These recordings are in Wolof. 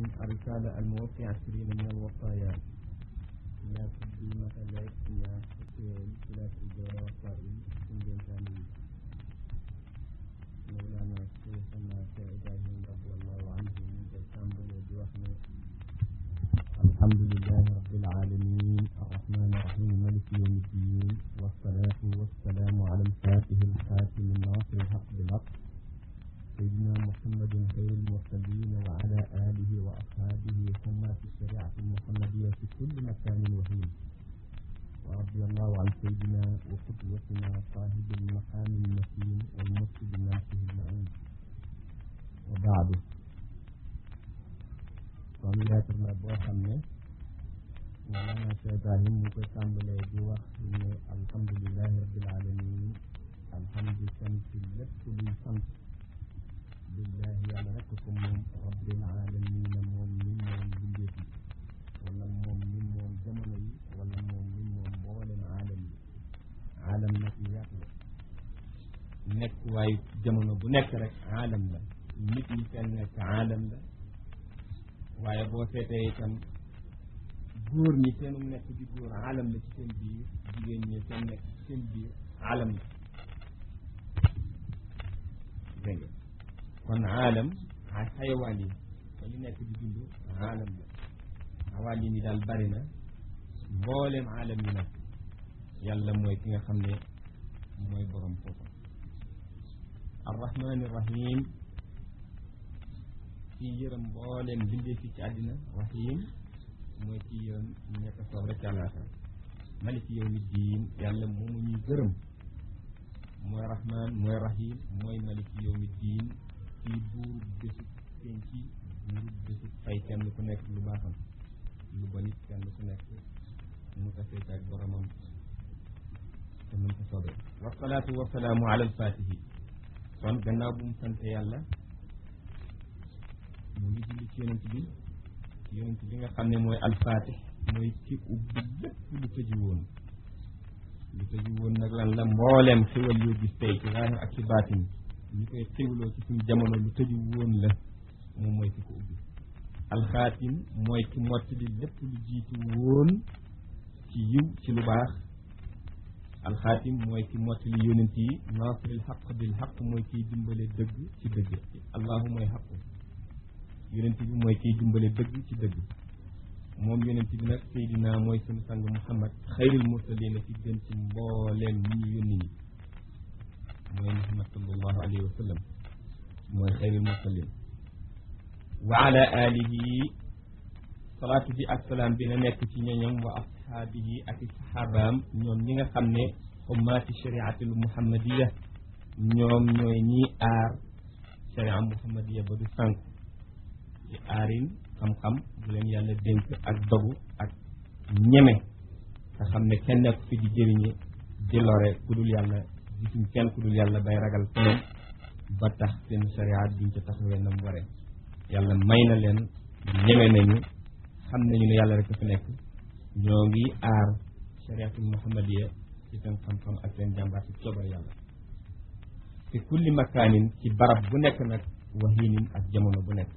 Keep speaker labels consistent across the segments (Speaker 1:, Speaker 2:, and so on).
Speaker 1: الرسالة الموفي 20 من الوصايا إلى تقديمة الإحياء إلى الإجراء قائم من ثاني مولانا شيخنا إبراهيم رضي الله عنه من الحمد لله الحمد لله رب العالمين الرحمن الرحيم مالك يوم الدين والصلاة والسلام على الفاتح الخاتم الناصر الحق بالحق سيدنا محمد خير المرسلين وعلى آله وأصحابه حماة الشريعة المحمدية في كل مكان وحين ورضي الله عن سيدنا وقدوتنا صاحب المقام المتين والمرشد الناصح المعين وبعد قاملات الله بوحمه مولانا شيخ إبراهيم مكتام بلاد الحمد لله رب العالمين الحمد شمس اللبس للشمس بالله على رككم رب العالمين مؤمن بالجسم ولا مؤمن جمعي ولا مؤمن مولى العالم عالم نفسيات nekk waaye jamono bu nekk rek aalam la nit ñi seen nekk aalam la waaye boo seetee itam góor ñi seenu nekk di góor aalam la ci seen biir jigéen ñi seen nekk ci seen biir aalam la dégg nga kon aalam ay xayawaan yi te ñu nekk di dund aalam la xawaan yi ni daal bari na mbooleem aalam yi nag yàlla mooy ki nga xam ne mooy borom foofu arrahmaani rahim ci yërëm mbooleem bindee fi ci àddina rahim mooy ci yërëm ñekk soob rek ci àllaaxira maliki yawmi diin yàlla moomu ñuy gërëm mooy rahmaan mooy rahim mooy maliki yawmi diin ci buur bésu penc buur bésu fay kenn ku nekk lu baaxam lu bon it kenn ku nekk mu tasee ci ak boromam te mën ko soobee wasalaatu wasalaamu ala alfaatihi kon gannaaw bu mu sante yàlla mu ngi julli ci yonent bi nga xam ne mooy alfaatih mooy ki ubbi lépp lu tëju woon nag lan la mbooleem xéwal yoo gis tey ci zaahir ak ci baatin ñu koy xéwloo ci suñu jamono lu tëju woon la moom mooy ki ko ubbi alxaatim mooy ki mottali lépp lu jiitu woon ci yiw ci lu baax alxaatim mooy ki mottali yonent yi naasiril xaq bil xaq mooy kiy dimbale dëgg ci dëgg allahu mooy xaqu yonent bi mooy kiy dimbale dëgg ci dëgg moom yonent bi nag Seydina mooy sunu sang Muhammad xayril mursalina ci gën ci mbooleem ñi ñu yónni ñi mooy Muhammad sallallahu alayhi wa sallam mooy xayril mursalin wa ala alihi salaatu bi ak salaam bi na nekk ci ñoñam wa ashaabihi ak i saxaabaam ñoom ñi nga xam ne xummaati shariatul muhammadiya ñoom ñooy ñiy aar sharia muhammadiya ba du sànq ci aarin xam-xam bu leen yàlla dénk ak dogu ak ñeme nga xam ne kenn nekk fi di jëriñe di lore ku dul yàlla gisuñ kenn ku dul yàlla bay ragal keneen ba tax seen shariat duñ ca taxawee nam waree yàlla may na leen ñeme nañu xam nañu ne yàlla rek fi nekk ñoo ngi aar shariatul muhammadiya ci seen xam-xam ak seen jàmbaar ci coobar yàlla ci kulli makaanin ci barab bu nekk nag waxiinin ak jamono bu nekk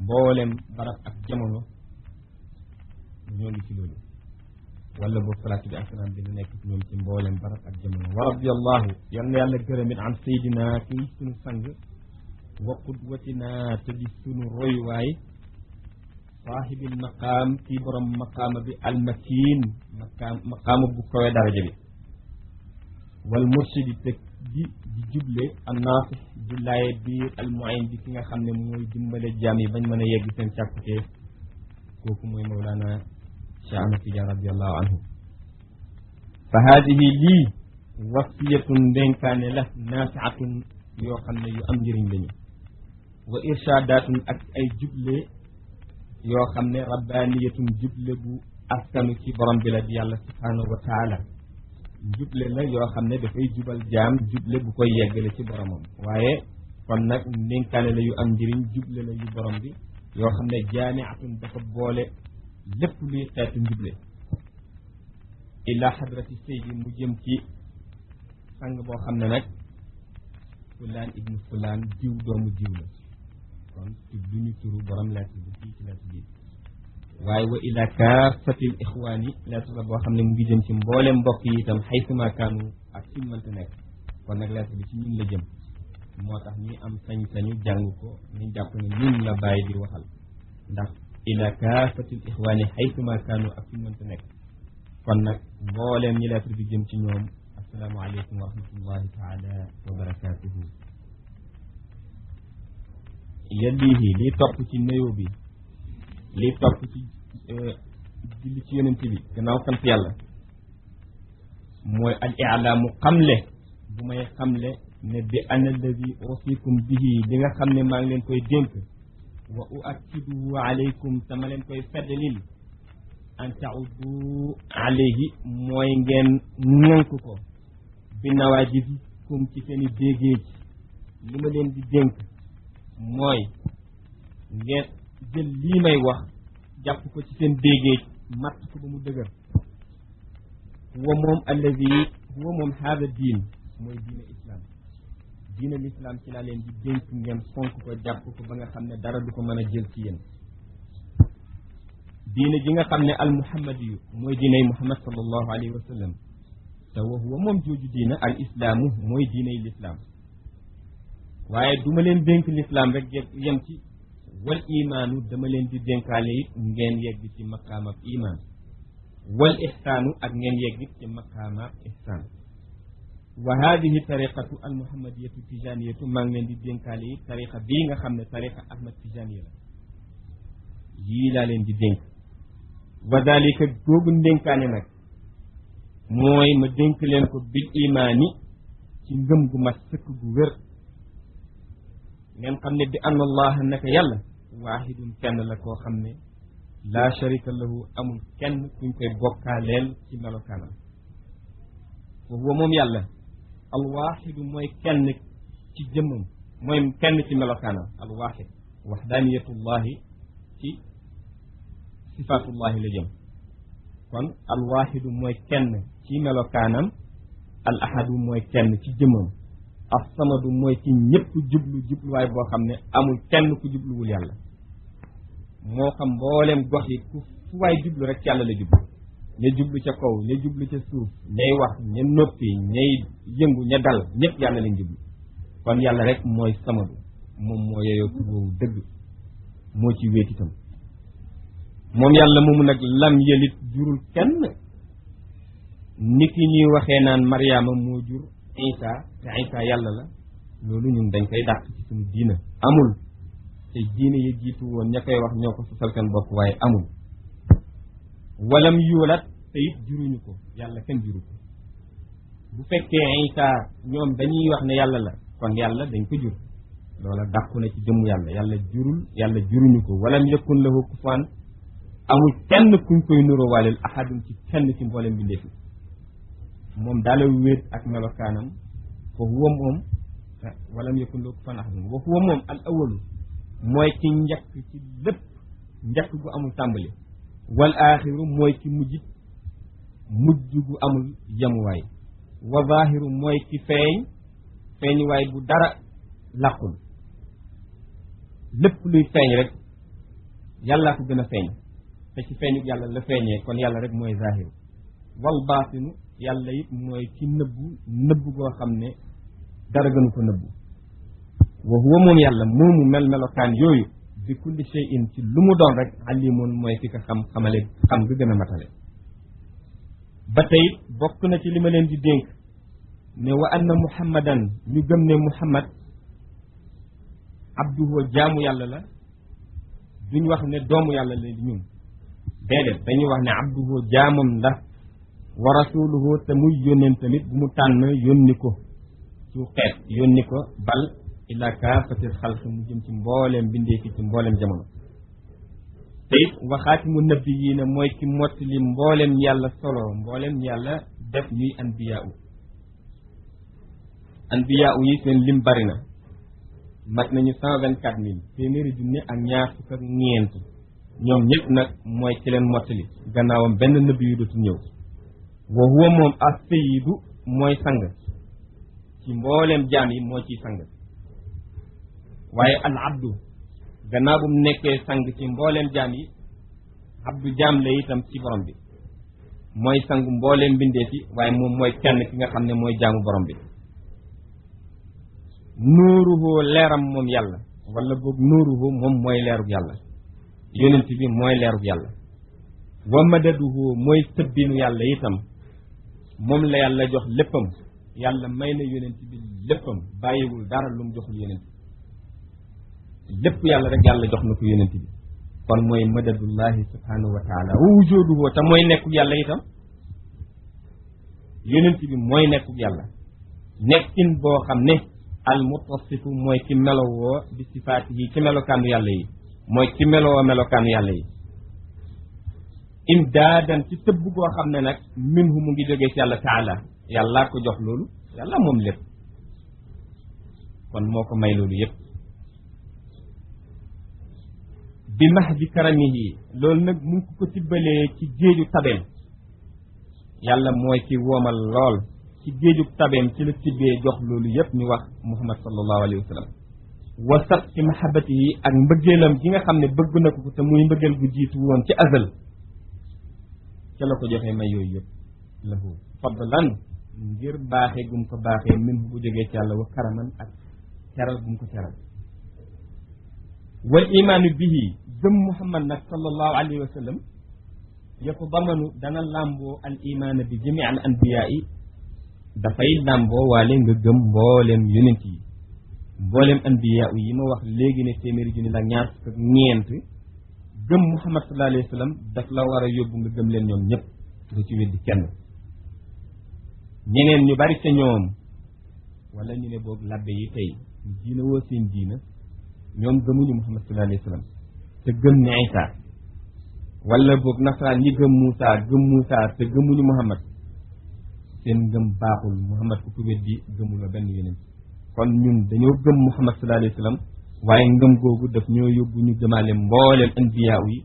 Speaker 1: mboolem barab ak jamono ñoo ngi ci loolu wala boobu salaatu bi ak salaam dina nekk ci ñoom ci mboolem barab ak jamono wa radiyallahu yal na yàlla gërëmit an saydina kii sunu sang wa qudwatina te di sunu royuwaay saahibil maqaam kii borom maqaama bi almakin maqaama bu kowe daraja bi wal murshidi te di juble annaasix di laaye biir almuin bi ki nga xam ne mooy dimbale jaam yi bañ mën a yegg seen càkkutee kooku mooy mawlaana Cheikh Ahmad Tidiane radiallahu anhu fa haadihi lii wasiyatun ndénkaane la naasiatun yoo xam ne yu am njëriñ lañu wa irshaadaatun ak ay juble yoo xam ne rabbaaniyatun juble bu askanu ci borom bi la di yàlla subhaanahu wa taala juble la yoo xam ne dafay jubal jaam juble bu koy yeggale ci boromam waaye kon nag ndénkaane la yu am njëriñ juble la yu borom bi yoo xam ne jaamiatun dafa boole lépp luy xeetu njuble ila xadrati seydi mu jëm ci sang boo xam ne nag fulaan ibnu fulaan diw doomu diw la kon tudduñu turu borom lettre bi fii ci ci lettre bi waaye wa ila kaafatil ixwaani lettre la boo xam ne mu ngi jëm ci mbooleem mbokk yi itam xaysuma kaanu ak suñ mënta nekk kon nag lettre bi ci ñun la jëm moo tax ñi am sañ-sañu jàng ko ñu jàpp ne ñun la bàyyi di waxal ndax ila kaafatil ixwaani xaysuma kaanu ak suñ mënta nekk kon nag mbooleem ñi lettre bi jëm ci ñoom assalaamu aleykum wa rahmatullahi taala wa barakatuhu yalihi lii topp ci nuyoo bi lii topp ci julli ci yonent bi gannaaw sant yàlla mooy al ilaamu xamle bu may xamle ne bi ana alladi usikum bihi li nga xam ne maa ngi leen koy dénk wa uakkiduhu alaykum sama leen koy feddalil an taudu alayhi mooy ngeen ŋànk ko bi nawaajibikum ci seen i déggéej li ma leen di dénk mooy ngeen jël lii may wax jàpp ko ci seen déggéej matt ko ba mu dëgër huwa moom allazi huwa moom haada diin mooy diina islam diina l'islam ci laa leen di dénk ngeen fonk ko jàpp ko ba nga xam ne dara du ko mën a jël ci yéen diina ji nga xam ne al muhammadiyu mooy diinay muhammad sallallahu alayhi wa sallam te wa huwa moom jooju diina al islaamu mooy diinay l'islam waaye duma leen dénk l'islam rek yem ci wal imaanu dama leen di dénkaale it ngeen yegg ci maqaamab iman wal ihsaanu ak ngeen yegg ci maqaamab ihsaan wa hadihi tariqatu al muhammadiyatu tijaniyatu maa ngi leen di dénkaale it tariqa bii nga xam ne tariqa ahmad tijaniya la yii laa leen di dénk wa dalika googu ndénkaane nag mooy ma dénk leen ko bil imaani ci ngëm gu mat sëkk gu wér ngeen xam ne bi anna allah naka yàlla waahidun kenn la koo xam ne laa sharika lahu amul kenn kuñ koy bokkaaleel ci melokaanam wa huwa moom yàlla alwaaxidu mooy kenn ci jëmmam mooy kenn ci melokaanam alwaaxid waxdaaniyatullahi ci sifaatullahi la jëm kon alwaaxidu mooy kenn ci melokaanam al ahadu mooy kenn ci jëmmam as-samadu mooy ci ñëpp jubluwaay boo xam ne amul kenn ku jubluwul yàlla moo xam mbooleem gox yi fu waay jublu rek ci yàlla la jublu ña jublu ca kaw ña jublu ca suuf ñay wax ña noppi ñay yëngu ña dal ñëpp yàlla lañ jublu kon yàlla rek mooy samadu moom moo yeyoo tur woowu dëgg moo ci wéet itam moom yàlla moomu nag lam yelit jurul kenn ni ki ñuy waxee naan Mariama moo jur Isa te Isa yàlla la loolu ñun dañ koy dàq ci suñu diina amul te diine yi jiitu woon ña koy wax ñoo ko sosal seen bopp waaye amul walam yuulat te it juruñu ko yàlla kenn juru ko bu fekkee Isa ñoom dañuy wax ne yàlla la kon yàlla dañ ko jur loola dàqu na ci jëmmu yàlla yàlla juruñu ko walam yakun lahu kufuwan amul kenn kuñ koy nuróowaaleel ahadun ci kenn ci mboolem bi ndefi moom daala wéet ak melokaanam fa huwa moom walam yakun lahu kufuwan ahadun wa huwa moom al awalu mooy ci njëkk ci lépp njëkk gu amul tàmbali wal aaxiru mooy ci mujj gu amul yemuwaay wa zaahiru mooy ci feeñuwaay bu dara làqul lépp luy feeñ rek yàllaa ko gën a feeñ te ci feeñu yàlla la feeñee kon yàlla rek mooy zaahiru wal baatinu yàlla it mooy ci nëbbu goo xam ne dara gënu ko nëbbu wa huwa moom yàlla moomu melokaan yooyu bi kulli shay'in ci lu mu doon rek alimun mooy ki ko xam nga gën a matale ba tey bokk na ci li ma leen di dénk ne wa anna muhammadan ñu gëm ne muhammad abduhu jaamu yàlla la duñ wax ne doomu yàlla la ñun déedéet dañuy wax ne abduhu jaamam la wa rasuluhu te muy yónneen tamit bu mu tànn yónni ko ci xeet yónni ko bal ila kaafatil xalq mu jëm ci mbooleem bindeefi ci mbooleem jamono te it waxaatimu nabiyyiina mooy ki mottali mbooleem yàlla solo mbooleem yàlla def ñuy anbiyaa yi seen lim bari na mat nañu 124 000 téeméeri junne ak ñaar fukk ak ñeent ñoom ñëpp nag mooy ki leen mottali gannaawam benn nabi yu dootu ñëw wa huwa moom as-sayyidu mooy sang ci mbooleem jaam yi moo ciy sang waaye al abdu gannaaw bu mu nekkee sang ci mbooleem jaam yi abdu jaam la itam ci borom bi mooy sang mbooleem bindeeti waaye moom mooy kenn ki nga xam ne mooy jaamu borom bi nuuruhu leeram moom yàlla wala boog nuuruhu moom mooy leerug yàlla yonent bi mooy leerug yàlla wa madaduhu mooy tëbbinu yàlla itam moom la yàlla jox léppam yàlla may na yonent bi léppam bàyyiwul dara lu mu joxul yonent lépp yàlla rek yàlla jox na ko yonent bi kon mooy madadullahi subhanahu wa taala wa wujuduhu te mooy nekkug yàlla itam yonent bi mooy nekkug yàlla nekkin boo xam ne al mutasifu mooy ki melowoo bi sifaati yi ci melokaanu yàlla yi mooy ki melowoo melokaanu yàlla yi imdaadan ci tëbb goo xam ne nag minhu mu ngi jógee ci yàlla taala yàllaa ko jox loolu yàlla moom lépp kon moo ko may loolu yépp bi mahdi karamihi loolu nag mu ngi ko tibbalee ci géeju tabeem yàlla mooy ki woomal lool ci géeju tabeem ci la tibbee jox loolu yépp ñu wax muhammad sallallahu alayhi wa sallam wasat ci mahabbatihi ak mbëggeelam gi nga xam ne bëgg na ko te muy mbëggeel gu jiitu woon ci azal ca la ko joxee may yooyu yëpp lahu fadlan ngir baaxee gum ko baaxee min bu jógee ci yàlla wa karaman ak teral gum ko teral wal imaanu bihi gëm muhammad nag sallallahu alayhi wa sallam yatadamanu dana làmboo al imaana bi jami al anbiyaa yi dafay làmboo waale nga gëm mbooleem yonent yi mbooleem anbiyaa yi ma wax léegi ne téeméeri junni la ñaar fukk ak ñeent gëm muhammad sallallahu alayhi wa sallam daf la war a yóbbu nga gëm leen ñoom ñëpp du ci weddi kenn ñeneen ñu bari ca ñoom wala ñu ne boog labbe yi tey ñu diina woo seen diina ñoom gëmuñu muhammad sallallahu alayhi wa sallam te gëm ne Isa wala boog nasaraan ñi gëm Muusa te gëmuñu muhammad seen ngëm baaxul muhammad ku ko weddi gëmuloo benn yeneen kon ñun dañoo gëm muhammad sallallahu alayhi wa sallam waaye ngëm googu daf ñoo yóbbu ñu gëmaale mbooleem anbiyaa yi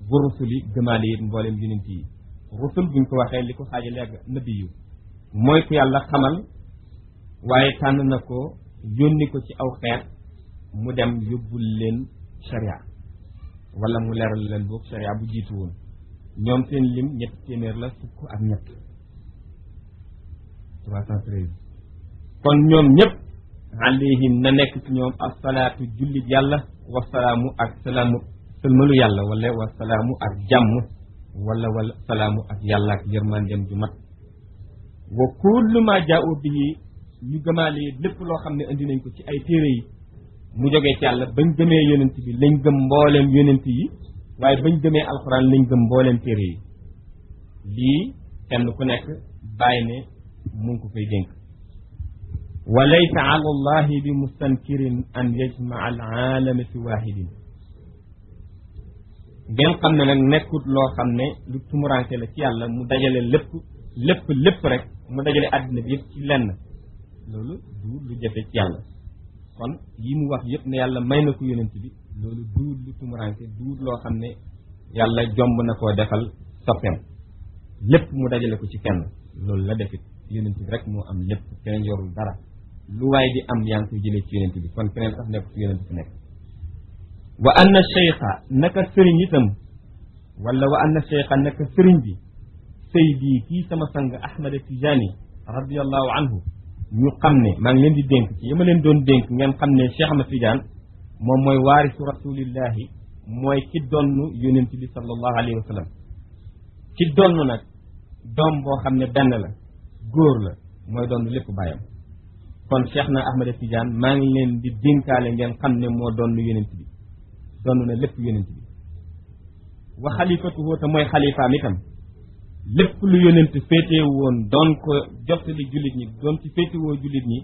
Speaker 1: bu rusul yi gëmaale it mbooleem yonent yi rusul buñ ko waxee li ko xaaja léegi nabi yu mooy ku yàlla xamal waaye tànn na ko yónni ko ci aw xeet mu dem yóbbul leen sharia wala mu leeral leen boog sharia bu jiitu woon ñoom seen lim 300 la fukk ak ñett 313 kon ñoom ñëpp alayhim na nekk ci ñoom asalaatu jullit yàlla wasalaamu ak salaamu sëlmalu yàlla wala wasalaamu ak jàmm wala salaamu ak yàlla ak yërmandeem ju mat wa kullu ma jaa'u bihi ñu gëmaale lépp loo xam ne indi nañ ko ci ay téere yi mu jógee ci yàlla bañ gëmee yonent bi lañ gëm mbooleem yonent yi waaye bañ gëmee alxuraan lañ gëm mbooleem téere yi lii kenn ku nekk bàyyi ne mu ngi ko koy dénk wa laysa ala allahi bi mustankirin an yajmaa al aalama fi waahidin ngeen xam ne nag nekkut loo xam ne lu tumuranke la ci yàlla mu dajale lépp rek mu dajale àddina bi yëpp ci lenn loolu du lu jafe ci yàlla kon yi mu wax yëpp ne yàlla may na ko yonent bi loolu du lu tumuranke du loo xam ne yàlla jomb na koo defal soppeem lépp mu dajale ko ci kenn loolu la defit yonent bi rek moo am lépp keneen yorul dara lu waay di am yaa ngi koy jëlee ci yonent bi kon keneen sax nekk ci yonent bi nekk wa anna cheikha naka sëriñ itam wala wa anna cheikha naka sëriñ bi saydi kii sama sang ahmad tijani radiallahu anhu ñu xam ne maa ngi leen di dénk ci yama leen doon dénk ngeen xam ne cheikh ahmad tidiane moom mooy waarisu rasulillahi mooy ki donn yonent bi sallallahu alayhi wa sallam ki donn nag doom boo xam ne benn la góor la mooy donn lépp bàyyam kon cheikh na ahmad tidiane maa ngi leen di dénkaale ngeen xam ne moo donn yonent bi donn na lépp yonent bi wa xalifatuhu te mooy xalifaam itam lépp lu yonent féetee woon doon ko jottali jullit ñi doon ci féetewoo jullit ñi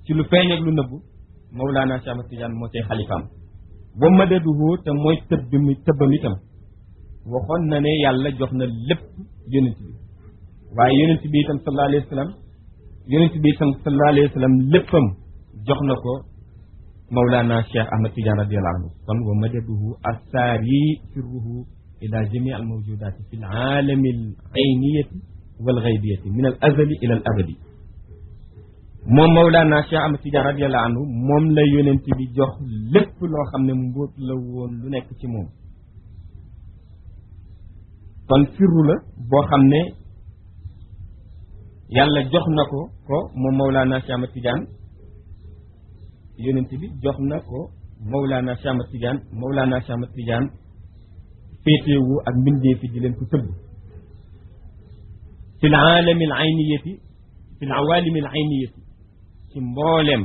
Speaker 1: ci lu feeñ ak lu nëbbu Mawlana Cheikh Ahmad Tidiane moo cay xalifaam wa madaduhu te mooy tëbbam itam waxoon na ne yàlla jox na lépp yonent bi waaye yonent bi itam sallallahu alayhi wa sallam léppam jox na ko Mawlana Cheikh Ahmad Tidiane radiyallahu anhu kon wa madaduhu assaari sirruhu ila jamii al mawjudati fi l aalami al ayniyati wal gaybiyati min al azali ila al abadi moom Mawlana Cheikh Ahmad Tidiane radiyallahu anhu moom la yonent bi jox lépp loo xam ne mbóot la woon lu nekk ci moom kon sirru la boo xam ne yàlla jox na ko moom Mawlana Cheikh Ahmad Tidiane yonent bi jox na ko Mawlana Cheikh Ahmad Tidiane Mawlana Cheikh Ahmad Tidiane féetewu ak mbindeefi di leen ko tëbb fi l aalami al ayniyati fi l awaalimi al ayniyati ci mbooleem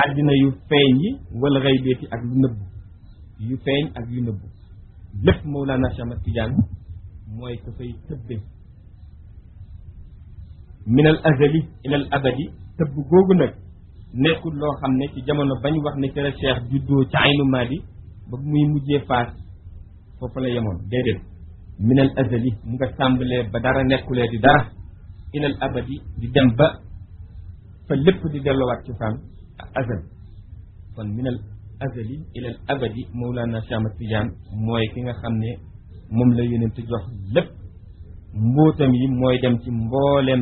Speaker 1: àddina yu feeñ yi wala xaybeeti ak lu nëbbu yu feeñ ak yu nëbbu lépp Mawlana Cheikh Ahmad Tidiane mooy ko fay tëbbe min al azali ila al abadi tëbb googu nag nekkul loo xam ne ci jamono bañ wax ne ci la Cheikh juddoo ci aynu maadi ba muy mujjee faas foofu la yemoon déedéet min al azali mu nga tàmbalee ba dara nekkulee di dara ila al abadi di dem ba fa lépp di delluwaat ci fan azal kon min al azali ila al abadi Mawlana Cheikh Ahmad Tidiane mooy ki nga xam ne moom la yonent jox lépp mbóotam yi mooy dem ci mbooleem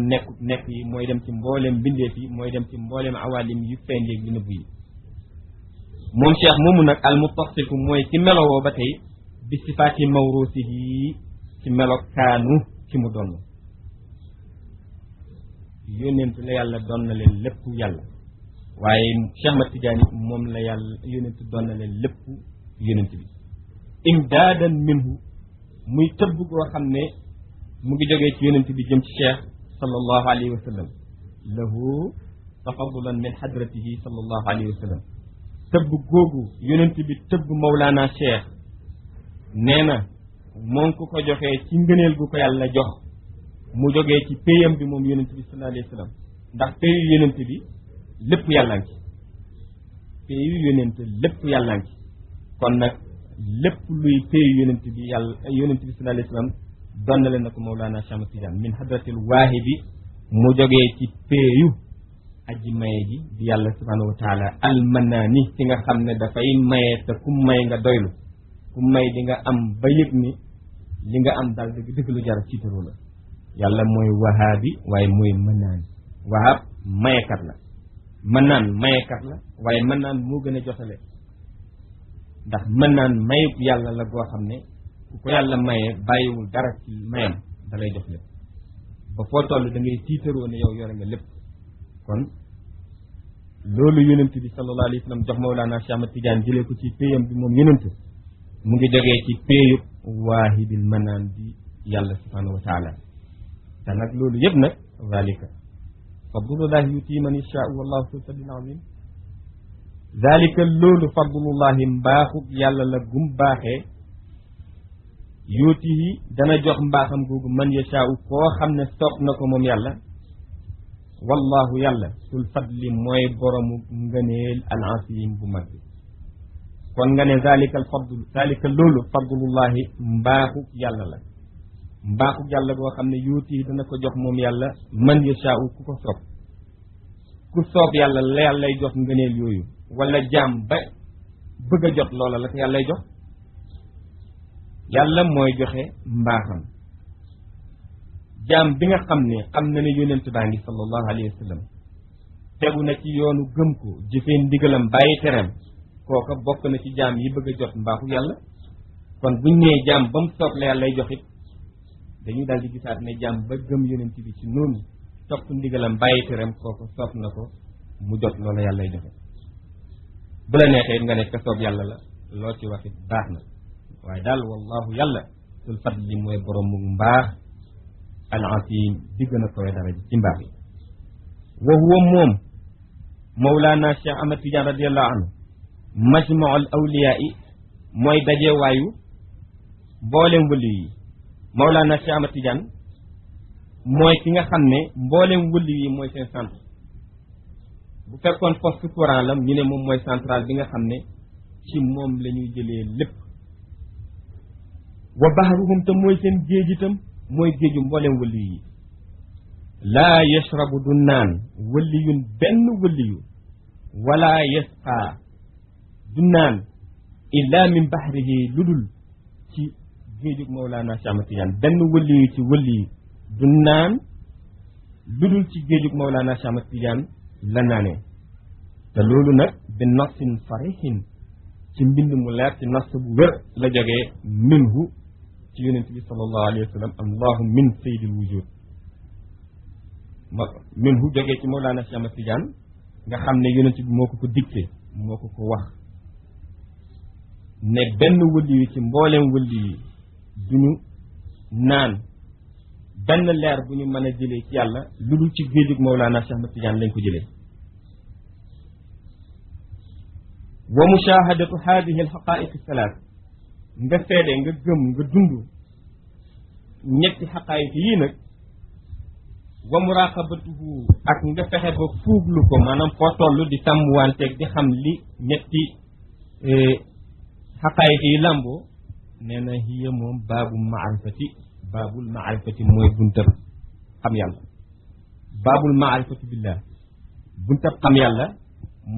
Speaker 1: nekk yi mooy dem ci mbooleem bindeef yi mooy dem ci mbooleem awaalim yu feeñ yeeg yu nëbbu yi moom Cheikh moomu nag al muttasifu mooy ci melowoo ba tey bi sifaati mawrusihi ci melokaanu ki mu doon yonent la yàlla doon na leen lépp yàlla waaye Cheikh Ahmad Tidiane moom la yàlla yonent doon na leen lépp yonent bi imdaadan minhu muy tëbb goo xam ne mu ngi jógee ci yonent bi jëm ci Cheikh sallallahu alayhi wa sallam lahu tafadulan min hadratihi sallallahu alayhi wa sallam tëbb googu yonent bi tëbb Mawlana Cheikh nee na moom ku ko joxee ci ngëneel gu ko yàlla jox mu jógee ci péyam bi moom yonent bi sallallahu alayhi wa sallam ndax péyu yonent bi lépp yàlla ngi ci péyu yonent lépp yàlla ngi ci kon nag lépp luy péyu yonent bi yàlla yonent bi sallallahu alayhi wa sallam donnale na ko Mawlana Cheikh Ahmad Tidiane min hadratil waahibi mu jógee ci péeyu aji maye ji di yàlla subhanahu wa taala almanaani ci nga xam ne dafay maye te ku may nga doylu ku may di nga am ba yëg ni li nga am daal dëgg dëgg lu jar ciitaru la yàlla mooy wahaabi waaye mooy manaan wahaab mayekat la manaan mayekat la waaye manaan moo gën a jotale ndax manaan mayub yàlla la goo xam ne ku ko yàlla maye bàyyiwul dara ci mayam da lay jox lépp ba foo toll da ngay tiitaroo ne yow yore nga lépp kon loolu yonent bi sallallahu alayhi wa sallam jox Mawlana Cheikh Ahmad Tidiane jëlee ko ci péyam bi moom yonent mu ngi jógee ci péeyub waahibil manaan bi yàlla subhanahu wa taala te nag loolu yëpp nag zalika fadlullahi yuti man yashaau wallahu sul fadlil azim zalika loolu fadlullahi mbaaxub yàlla la gum baaxee yuuti yi dana jox mbaaxam googu man yashaau koo xam ne soob na ko moom yàlla wallahu yàlla sul fadli mooy boromu ngëneel al azim bu mag bi kon nga ne zalika al fadlu zalika loolu fadlullahi mbaaxub yàlla la mbaaxub yàlla boo xam ne yuuti yi dana ko jox moom yàlla man yashaau ku ko soob ku soob yàlla la yàllay jox ngëneel yooyu wala jaam ba bëgg a jot loola la ko yàllay jox yàlla mooy joxe mbaaxam jaam bi nga xam ne xam na ne yonent baa ngi sallallahu alayhi wa sallam tegu na ci yoonu gëm ko jëfee ndigalam bàyyi tereem kooka bokk na ci jaam yi bëgg a jot mbaaxu yàlla kon buñ nee jaam ba mu soob la yàllay jox it dañuy daal di gisaat ne jaam ba gëm yonent bi ci noonu topp ndigalam bàyyi tereem kooka soob na ko mu jot loola yàllay joxe bu la neexee it nga ne ka soob yàlla la loo ci wax it baax na waaye daal wallahu yàlla sul fadli mooy borom mu mbaax al asim di gën a koy dara ji ci mbaax yi wa huwa moom Mawlana Cheikh Ahmad Tidiane radiallahu anhu majmau al awliya yi mooy dajewaayu mboolem wëli yi Mawlana Cheikh Ahmad Tidiane mooy ki nga xam ne mboolem wëli yi mooy seen centre bu fekkoon poste courant la ñu ne moom mooy central bi nga xam ne ci moom la ñuy jëlee lépp wa bahruhum te mooy seen géej itam mooy géeju mboolem wëli yi laa yashrabu du naan wëliyun benn wëliyu wala yasqa du naan illa min bahrihi lu dul ci géejug Mawlana Cheikh Ahmad Tidiane benn wëliyu ci wëliyu du naan lu dul ci géejug Mawlana Cheikh Ahmad Tidiane la naanee te loolu nag bi nasin farihin ci mbind mu leer ci nas bu wér la jógee minhu ci yonent bi sallallahu alayhi wa sallam allahu min sayyidil wujud minhu jógee ci Mawlana Cheikh Ahmad Tidiane nga xam ne yonent bi moo ko ko dicté moo ko ko wax ne benn wëli yi ci mbooleem wëli yi duñu naan benn leer bu ñu mën a jëlee ci yàlla lu dul ci géejug Mawlana Cheikh Ahmad Tidiane lañ ko jëlee wa mushahadatu hadihi alxaqaiq salaat nga seede nga gëm nga dund ñetti xaqaayiq yii nag wa muraqabatuhu ak nga fexe ba fuuglu ko maanaam foo toll di tàmmuwanteeg di xam li ñetti xaqaayiq yi làmboo nee na hiya moom baabul maarifati mooy buntab xam yàlla baabul maarifati billah buntab xam yàlla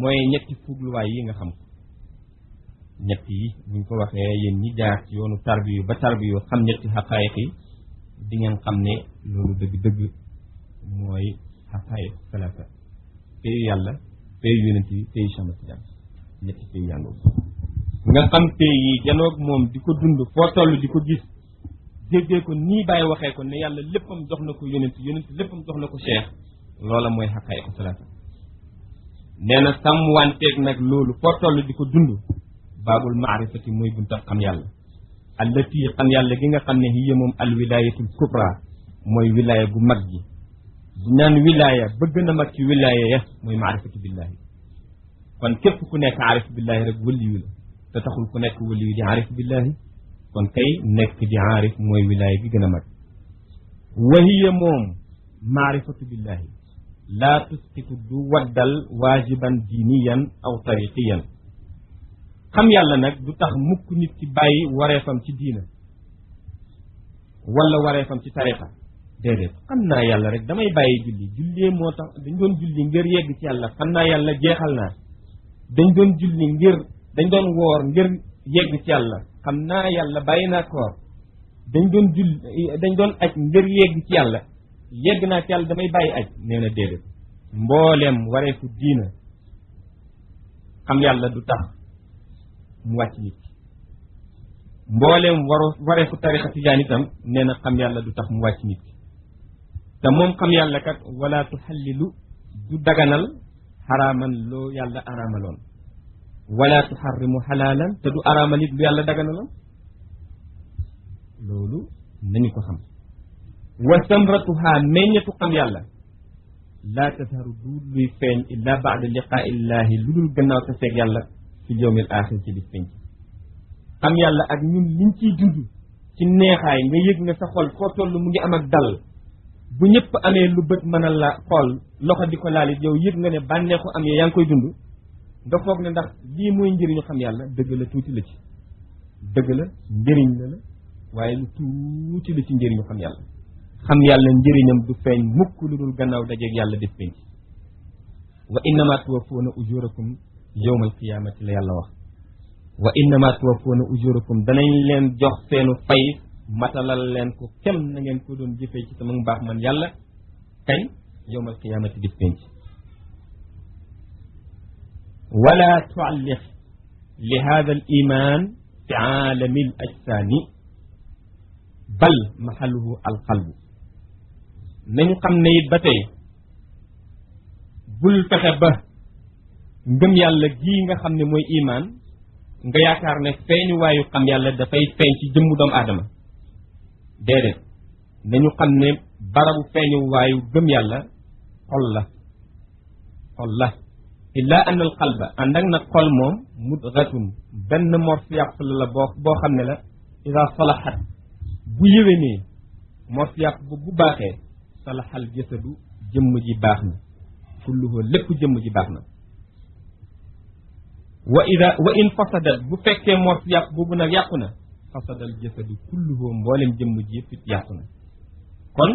Speaker 1: mooy ñetti fuugluwaay yi nga xam ko ñett yi buñ ko waxee yéen ñi jaar ci yoonu tarbiyu ba tarbiyu xam ñetti xaqaayiq yi di ngeen xam ne loolu dëgg-dëgg mooy xaqaayiq salaasa payu yàlla payu yonent yi payu Cheikh Ahmad Tidiane ñetti payu yàngoo nga xam pay yi janoog moom di ko dund foo toll di ko gis déggee ko nii bàyyi waxee ko ne yàlla léppam jox na ko yonent léppam jox na ko cheikh loola mooy xaqaayiq salaasa nee na sàmmwanteeg nag loolu foo toll di ko dund baabul maarifati mooy bunta xam yàlla allati xam yàlla gi nga xam ne hiya moom al wilayatul kubra mooy wilaya gu mag gi bu naan wilaya bëgg na mag ci wilaya ya mooy maarifatu billahi kon képp ku nekk aarif billahi rek wëliyu la te taxul ku nekk wëliyu di aarif billahi kon kay nekk di aarif mooy wilaya gi gën a mag wa hiya moom maarifatu billahi laa tusqitu du waddal waajiban diiniyan aw tariqiyan xam yàlla nag du tax mukk nit ki bàyyi wareefam ci diina wala wareefam ci tariqa déedéet xam naa yàlla rek damay bàyyi jullee moo tax dañ doon julli ngir yegg ci yàlla xam naa yàlla jeexal naa dañ doon julli dañ doon woor ngir yegg ci yàlla xam naa yàlla bàyyi naa koor dañ doon aj ngir yegg ci yàlla yegg naa ci yàlla damay bàyyi aj nee na déedéet mbooleem wareefu diina xam yàlla du tax mu wàcc nit ki mbooleem wareefu tarixa tijaan itam nee na xam yàlla du tax mu wàcc nit ki te moom xam yàlla kat wala tuxallilu du daganal xaraaman loo yàlla araamaloon wala tuxarrimu xalaalan te du araamal it lu yàlla daganaloon loolu nañu ko xam wa samratuha meññetu xam yàlla laa tasharu du luy feeñ illa baada liqaa illahi lu dul gannaaw te seeg yàlla fi yawmil axir ci bis penc xam yàlla ak ñun liñ ciy dund ci neexaay nga yëg nga sa xol foo toll mu ngi am ak dal bu ñëpp amee lu bët mën a la xool loxo di ko laalit yow yëg nga ne bànneexu am yaa ngi koy dund nga foog ne ndax lii mooy njëriñu xam yàlla dëgg la tuuti la ci dëgg la njëriñ la waaye lu tuuti la ci njëriñu xam yàlla njëriñam du feeñ mukk lu dul gannaaw dajeeg yàlla def penc wa innama tuwaffuuna ujurakum yawmal qiyaamati la yàlla wax wa innama tuwaffuuna ujurakum danañ leen jox seenu fay matalal leen ko kem na ngeen ko doon jëfee ci sama mbaax man yàlla kañ yawmal qiyaamati def penc wala tualliq li hada al iman fi aalami al ajsaani bal mahalluhu al qalbu nañu xam ne it ba tey bul fexe ba ngëm yàlla gii nga xam ne mooy iman nga yaakaar ne feeñu waayu xam yàlla dafay feeñ ci jëmmu doomu aadama déedéet nañu xam ne barabu feeñu waayu gëm yàlla xol la illa an al qalba ànd ak nag xol moom mudgatun benn morsi yàpp la boo xam ne la ida salahat bu yéwénee morsi yàpp bu baaxee salaxal jasadu jëmm ji baax na kulluhu lépp jëmm ji baax na wa in fasadat bu fekkee morsi yàpp boobu nag yàqu na fasadal jasadu kulluhu mboolem jëmm ji yëpp it yàqu na kon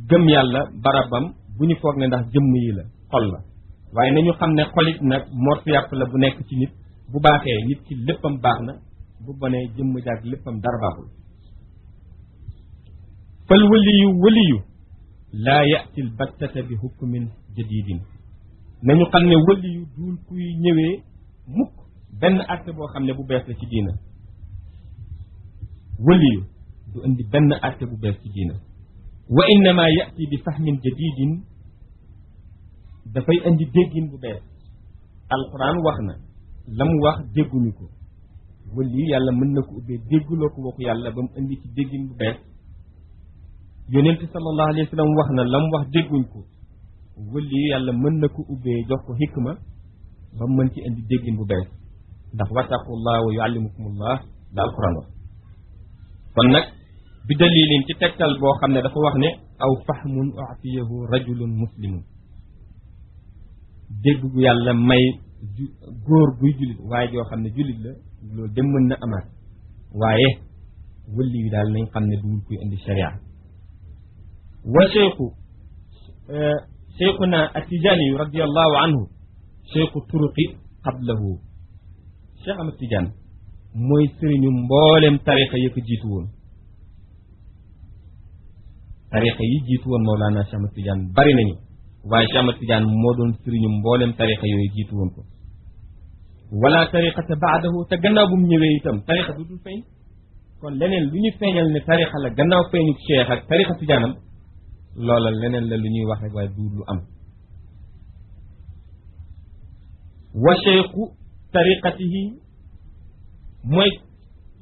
Speaker 1: gëm yàlla barabam bu ñu foog ne ndax jëmm yi la xol la waaye nañu xam ne xolit nag morsi yàpp la bu nekk ci nit bu baaxee nit ki léppam baax na bu bonee jëmm jaag léppam dara baaxul fal waliyu laa yati l battata bi hukmin jadidin nañu xam ne wëli yu duul kuy ñëwee mukk benn atte boo xam ne bu bees la ci diina wëli yu du indi benn atte bu bees ci diina wa innama yati bi fahmin jadidin dafay indi déggin bu bees alquran wax na la mu wax dégguñu ko wëli yàlla mën na ko ubbee dégguloo ko waxu yàlla ba mu indi ci déggin bu bees yonent sallallahu alayhi wa sallam wax na la mu wax dégguñ ko wëli yàlla mën na ko ubbee jox ko xikma ba mu mën ci indi déggin bu bees ndax wattaqullah wa yuallimukumullah la alquran wax kon nag bi dalilin ci tegtal boo xam ne dafa wax ne aw fahmun u'tiyahu rajulun muslimun dégg gu yàlla may góor buy jullit waaye joo xam ne jullit la loolu dem mën na amaat waaye wëli yu daal nañ xam ne duwul kuy indi sharia wa cheikhuna atijani yu radiallahu anhu cheikhu turuqi qablahu cheikh Ahmad Tidiane mooy sëriñu mboolem tariqa yi ko jiitu woon tariqa yi jiitu woon Mawlana Cheikh Ahmad Tidiane bari nañu waaye Cheikh Ahmad Tidiane moo doon sëriñu mboolem tariqa yooyu jiitu woon ko wala tariqata baadahu te gannaaw bu mu ñëwee itam tariqa du dul feeñ kon leneen lu ñu feeñal ne tariqa la gannaaw feeñu cheikh ak tariqa tijaanam loola leneen la lu ñuy wax rek waaye du lu am wa cheikhu tariqatihi mooy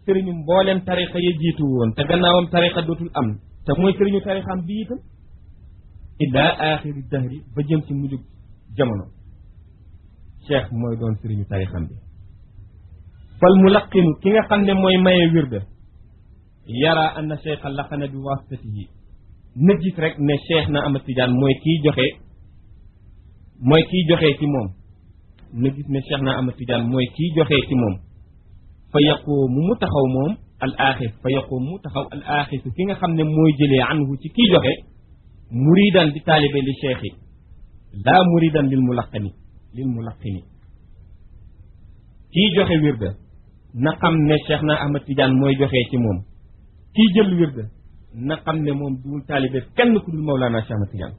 Speaker 1: sëriñu mboolem tariqa yi jiitu woon te gannaawam tariqa dootul am te mooy sëriñu tariqam bi itam ila axiri dahri ba jëm ci mujjug jamono cheikh mooy doon sëriñu tarixam bi fal mulaqinu ki nga xam ne mooy maye wirda yara anna cheikh laqana bi wasitatihi na gis rek ne cheikh na Ahmad Tidiane mooy kiy joxe ci moom na gis ne cheikh na Ahmad Tidiane mooy kiy joxe ci moom fa yaqoomu mu taxaw moom al axis fa yaqoomu mu taxaw al axisu ki nga xam ne mooy jëlee anhu ci kiy joxe muridan di taalibe li cheikh yi laa muridan lil mulaqini kii joxe wirda na xam ne cheikh na Ahmad Tidiane mooy joxe ci moom kii jël wirda na xam ne moom duul taalibe kenn ku dul Mawlana Cheikh Ahmad Tidiane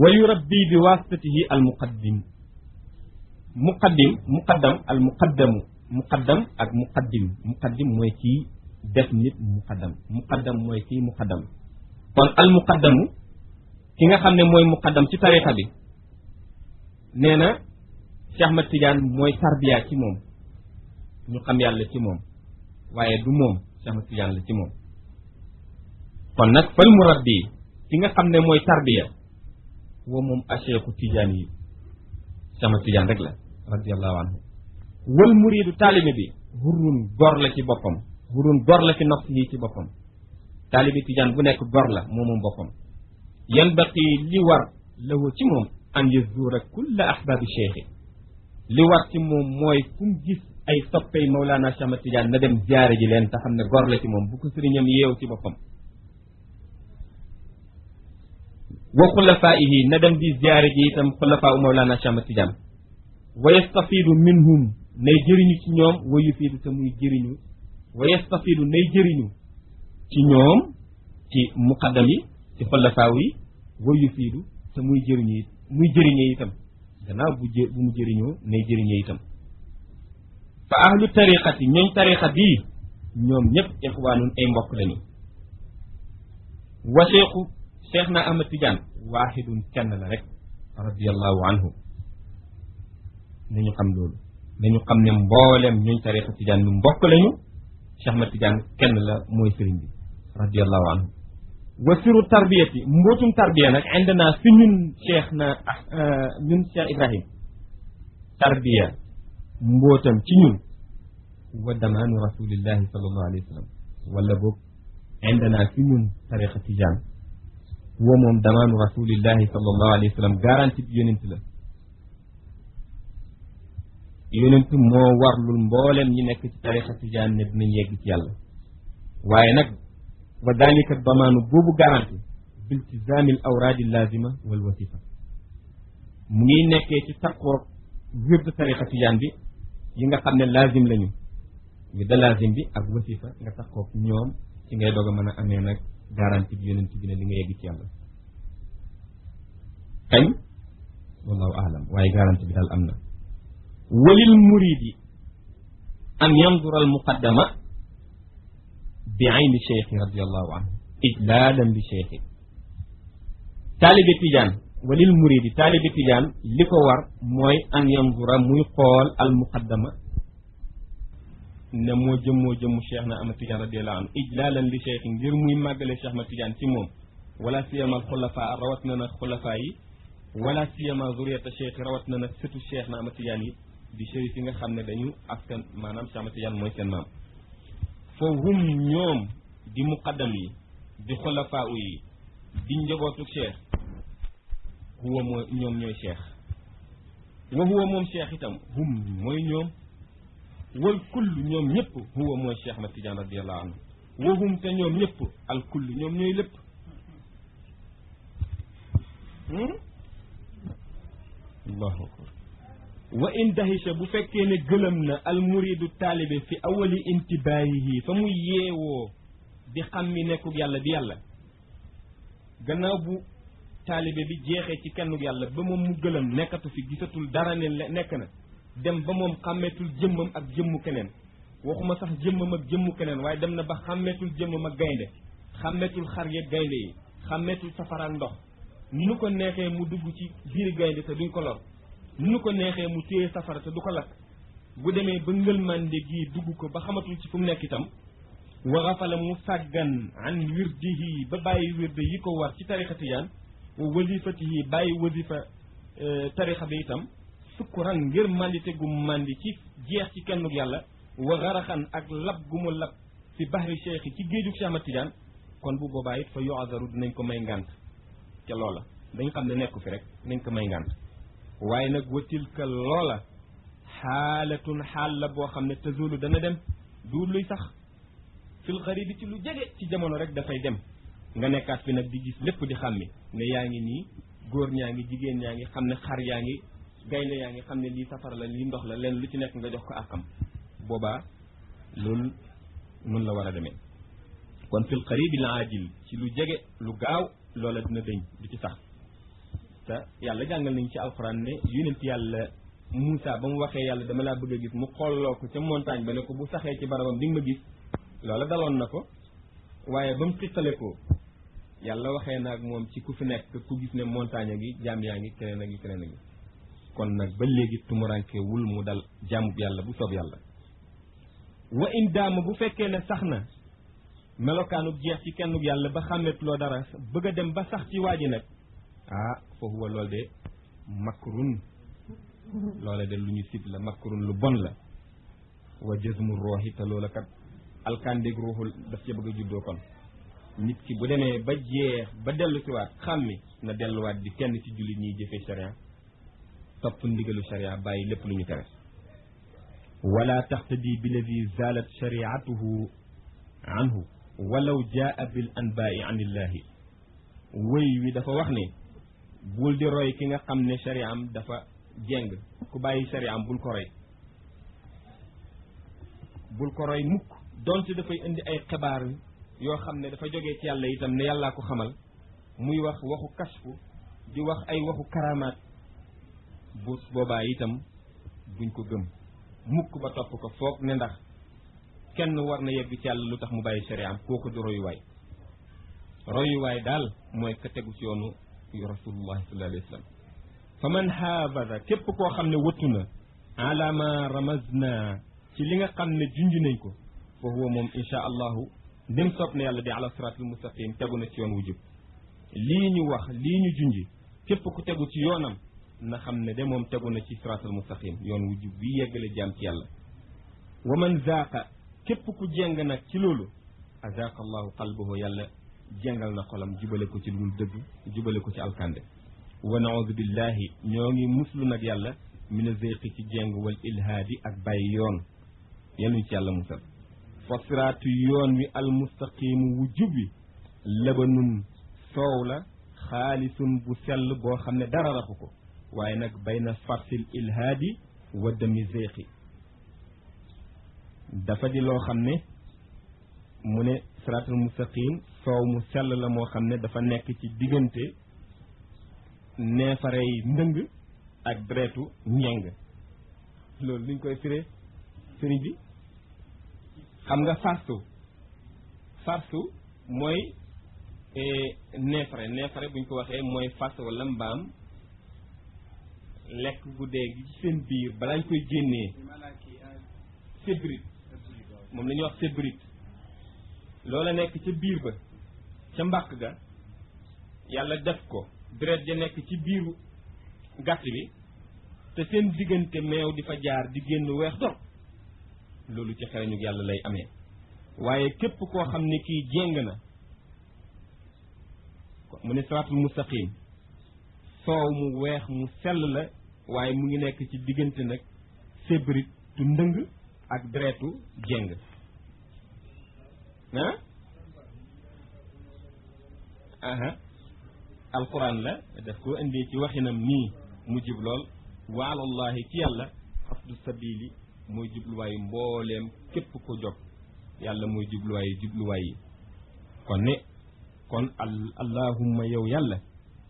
Speaker 1: wa yurabbi bi wasitatihi al muqaddam al muqaddam ak muqaddim mooy kii def nit muqaddam mooy kii muqaddam kon al muqaddamu ki nga xam ne mooy muqaddam ci tariqa bi nee na Cheikh Ahmad Tidiane mooy tarbiya ci moom ñu xam yàlla ci moom waaye du moom Cheikh Ahmad Tidiane la ci moom kon nag fal murabbi ki nga xam ne mooy tarbiya woo moom a Cheikhu Tidiane yi Cheikh Ahmad Tidiane rek la radiallahu anhu wal muridu taalibe bi hurrun gor la ci boppam hurrun gor la ci nafsihi ci boppam taalibe Tidiane bu nekk gor la moom boppam yanbaqi li war lahu ci moom an yazura kulla ahbaabi cheikhi li war ci moom mooy fu mu gis ay soppey Mawlana Cheikh Ahmad Tidiane na dem ziyaare ji leen te xam ne gor la ci moom bu ko sëriñam yeew ci boppam wa xulafaihi na dem di ziyaare ji itam xulafaa u Mawlana Cheikh Ahmad Tidiane wa yastafidu minhum nay jëriñu ci ñoom wa yufiidu te muy jëriñu wa yastafidu nay jëriñu ci ñoom ci muqaddam yi ci xulafaaw yi wa yufiidu te muy jëriñee itam gannaaw bu mu jëriñoo nay jëriñee itam fa ahlu tariqati ñooñ tariqa bii ñoom ñëpp ixwaanun ay mbokk lañu wa cheikh na Ahmad Tidiane waahidun kenn la rek radiallahu anhu nañu xam loolu nañu xam ne mboolem ñooñ tariqa Tidiane ñu mbokk lañu Cheikh Ahmad Tidiane kenn la mooy sëriñ bi radiallahu anhu wa siru tarbiyati mbootum tarbiya nag indana fi ñun Cheikh Ibrahim tarbiya mbootam ci ñun wa damaanu rasulillahi sallallahu alayhi wa sallam wala boog indana fi ñun tariqa Tidiane wa moom damaanu rasulillahi sallallahu alayhi wa sallam garanti bi yonent la yonent moo warlul mboolem ñi nekk ci tariqa Tidiane ne dinañ yegg ci yàlla waaye nag wa dalika damaanu boobu garanti biltizaamil awraadi lazima wal wasifa mu ngi nekkee ci taqoo wird tariqa Tidiane bi yi nga xam ne lazim lañu wi da lazim bi ak wasifa nga taqoo ñoom ci ngay doog a mën a amee nag garantie bi yonent bi ne li nga yegg ci yàlla kañ wallahu aalam waaye garantie bi daal am na walil muridi an yandura al muqaddama bi ayni cheikhi radiallahu anhu ijlaalan li cheikhi taalibe tijaan walil muridi taalibe tijaan li ko war mooy an yandura muy xool al muqaddama ne moo jëmmu cheikh na ama tijaan radiallahu anhu ijlaalan li cheikhi ngir muy màggale cheikh ma tijaan ci moom wala siyama al xulafa rawat na nag xulafa yi wala siyama zuriyata cheikh rawat na nag sëtu cheikh na ama tijaan yi di chérif yi nga xam ne dañu askan maanaam cheikh ama tijaan mooy seen maam foo hum ñoom di muqaddam yi di xulafa yi di njabootu cheikh huwa mooy ñoom ñooy cheikh wa huwa moom cheikh itam hum mooy ñoom wal kull ñoom ñëpp huwa mooy cheikh ma tijaan radiallahu anhu wa hum te ñoom ñëpp al kull ñoom ñooy lépp allahu akbar wa in dahisha bu fekkee ne gëlëm na al muridu taalibe fi awali intibaahihi fa muy yeewoo di xam mi nekkug yàlla di yàlla gannaaw bu taalibe bi jeexee ci kennug yàlla ba moom mu gëlëm nekkatu fi gisatul dara ne nekk na dem ba moom xàmmeetul jëmmam ak jëmmu keneen waxuma sax jëmmam ak jëmmu keneen waaye dem na ba xàmmeetul jëmmam ak gaynde xàmmeetul xar yeeg gaynde yi xàmmeetul safara ndox nu ko neexee mu dugg ci biir gaynde te duñ ko lor nu ko neexee mu téye safara te du ko lakk bu demee ba ngëlmande gii dugg ko ba xamatul ci fu mu nekk itam wa xafala mu sàggan an wirdihi ba bàyyi wirde yi ko war ci tarixa tijaan wa wasifatihi bàyyi wasifa tarixa bi itam sukkuran ngir mandite gu mandi ci jeex ci kennug yàlla wa xaraxan ak lab gu mu lab fi bahri cheikh ci géejug Cheikh Ahmad Tidiane kon bu boobaa it fa yu'azaru dinañ ko may ngànt ca loola dañ xam ne nekku fi rek nañ ko may ngànt waaye nag wa tilka loola xaalatun xaal la boo xam ne tazulu dana dem du luy sax fil xaribi ci lu jege ci jamono rek dafay dem nga nekkaat fi nag di gis lépp di xàmmi ne yaa ngi nii góor ñaa ngi jigéen ñaa ngi xam ne xar yaa ngi gaynde yaa ngi xam ne lii safara la lii ndox la leen lu ci nekk nga jox ko àqam boobaa loolu nun la war a demee kon fil qaribil aajil ci lu jege lu gaaw loola dina dëñ du ci sax te yàlla jàngal nañu ci alxuraan ne yonent yàlla Moussa ba mu waxee yàlla dama laa bëgg a gis mu xolloo ko ca montagne ba ne ko bu saxee ci barabam di nga ma gis loola daloon na ko waaye ba mu xittale ko yàlla waxee naag moom ci ku fi nekk ku gis ne montagne a ngi jaam yaa ngi keneen a ngi keneen a ngi kon nag ba léegi tumuranke wul mu dal jaamub yàlla bu soob yàlla wa in daama bu fekkee ne sax na melokaanub jeex ci kennub yàlla ba xàmmetuloo dara bëgg a dem ba sax ci waa ji nag fa huwa loolu de makrun loola de lu ñu sib la makrun lu bon la wa jazmu rooxi te loola kat alkandég ruuxul daf ca bëgg a juddoo kon nit ki bu demee ba jeex ba dellu siwaat xàmmi na delluwaat di kenn ci jullit ñiy jëfee sharia topp ndigalu sharia bàyyi lépp lu ñu tere wala taxtadi billadi zalat shariatuhu anhu walaw jaa bil anbaai an illahi wëy wi dafa wax ne bul di roy ki nga xam ne shariam dafa jeng ku bàyyi shariam bul ko roy mukk donte dafay indi ay xibaar yoo xam ne dafa jógee ci yàlla itam ne yàllaa ko xamal muy wax waxu kashfu di wax ay waxu karamaat bu boobaa itam buñ ko gëm mukk ba topp ko foog ne ndax kenn war na yegg ci yàlla lu tax mu bàyyi shariam kooku du royuwaay daal mooy ka tegu ci yoonu rasulullahi sallallahu alayhi wa sallam fa man haafada képp koo xam ne wëttu na ala ma ramazna ci li nga xam ne junj nañ ko fa huwa moom insha allahu ndem sopp na yàlla di ala siratul mustaqim tegu na ci yoon wu jub lii ñu wax lii ñu junji képp ku tegu ci yoonam na xam ne de moom tegu na ci siratul mustaqim yoon wu jub bi yeggale jaam ci yàlla wa man zaaqa képp ku jeng nag ci loolu azaaqa allahu qalbahu yàlla jengal na xolam jubale ko ci lul dëgg jubale ko ci alkande wa naudu billahi ñoo ngi muslu nag yàlla mina zeyqi ci jeng wal ilhaadi ak bàyyi yoon yenuñ ci yàlla musal fa siraatu yoon wi almustaqimu wu jub wi labanun soow la xaalisun bu sell boo xam ne dara raxu ko waaye nag bayna farsil ilhaadi wa dami zeyqi dafa di loo xam ne mu ne siraatal mustaqim soow mu sell la moo xam ne dafa nekk ci diggante neefarey ndëng ak deretu njeng loolu luñ koy firee sëriñ bi xam nga farsu mooy neefare buñ ko waxee mooy fas wala mbaam lekk gu dee gi ci seen biir balaañ koy génnee sébrit moom la ñuy wax sébrit loola nekk ca biir ba ca mbàq ga yàlla def ko deret ja nekk ci biiru gàtt bi te seen diggante meew di fa jaar di génn weex dor loolu ci xereñu yàlla lay amee waaye képp koo xam ne kii jéng na mu ne siraatul mustaqim soow mu weex mu sell la waaye mu ngi nekk ci diggante nag sébrit tu ndëng ak deretu jéng alquran la daf ko indee ci waxinam nii mu jub lool wa alallahi ci yàlla xasdu sabili mooy jubluwaayu mbooleem képp ko jóg yàlla mooy jubluwaay yi kon allahumma yow yàlla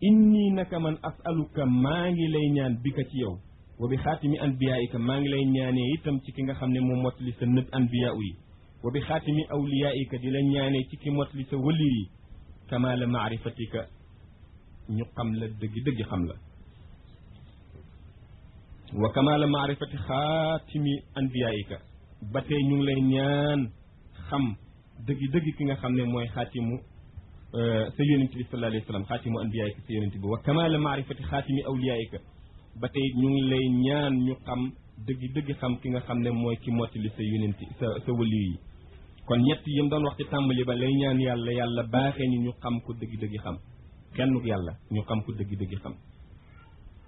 Speaker 1: inni naka man asaluka maa ngi lay ñaan bi ka ci yow wa bi xaatimi anbiyaika maa ngi lay ñaanee itam ci ki nga xam ne moom mottali sa nëb anbiyaa yi wa bi xaatimi awliyaika di la ñaanee ci ki mottali sa wali yi kamaala maarifatika ñu xam la dëgg xam la wa kamaala maarifati xaatimi anbiyaika ba tey ñu ngi lay ñaan xam dëgg ki nga xam ne mooy xaatimu sa yonent bi sallallahu alayhi wa sallam xaatimu anbiyaika sa yonent bi wa kamaala maarifati xaatimi awliyaika ba tey ñu ngi lay ñaan ñu xam dëgg xam ki nga xam ne mooy ki mottali sa yonent sa wali yi kon ñett yëm doon wax ci tàmbali ba lay ñaan yàlla baaxee ni ñu xam ko dëgg xam kennuk yàlla ñu xam ko dëgg xam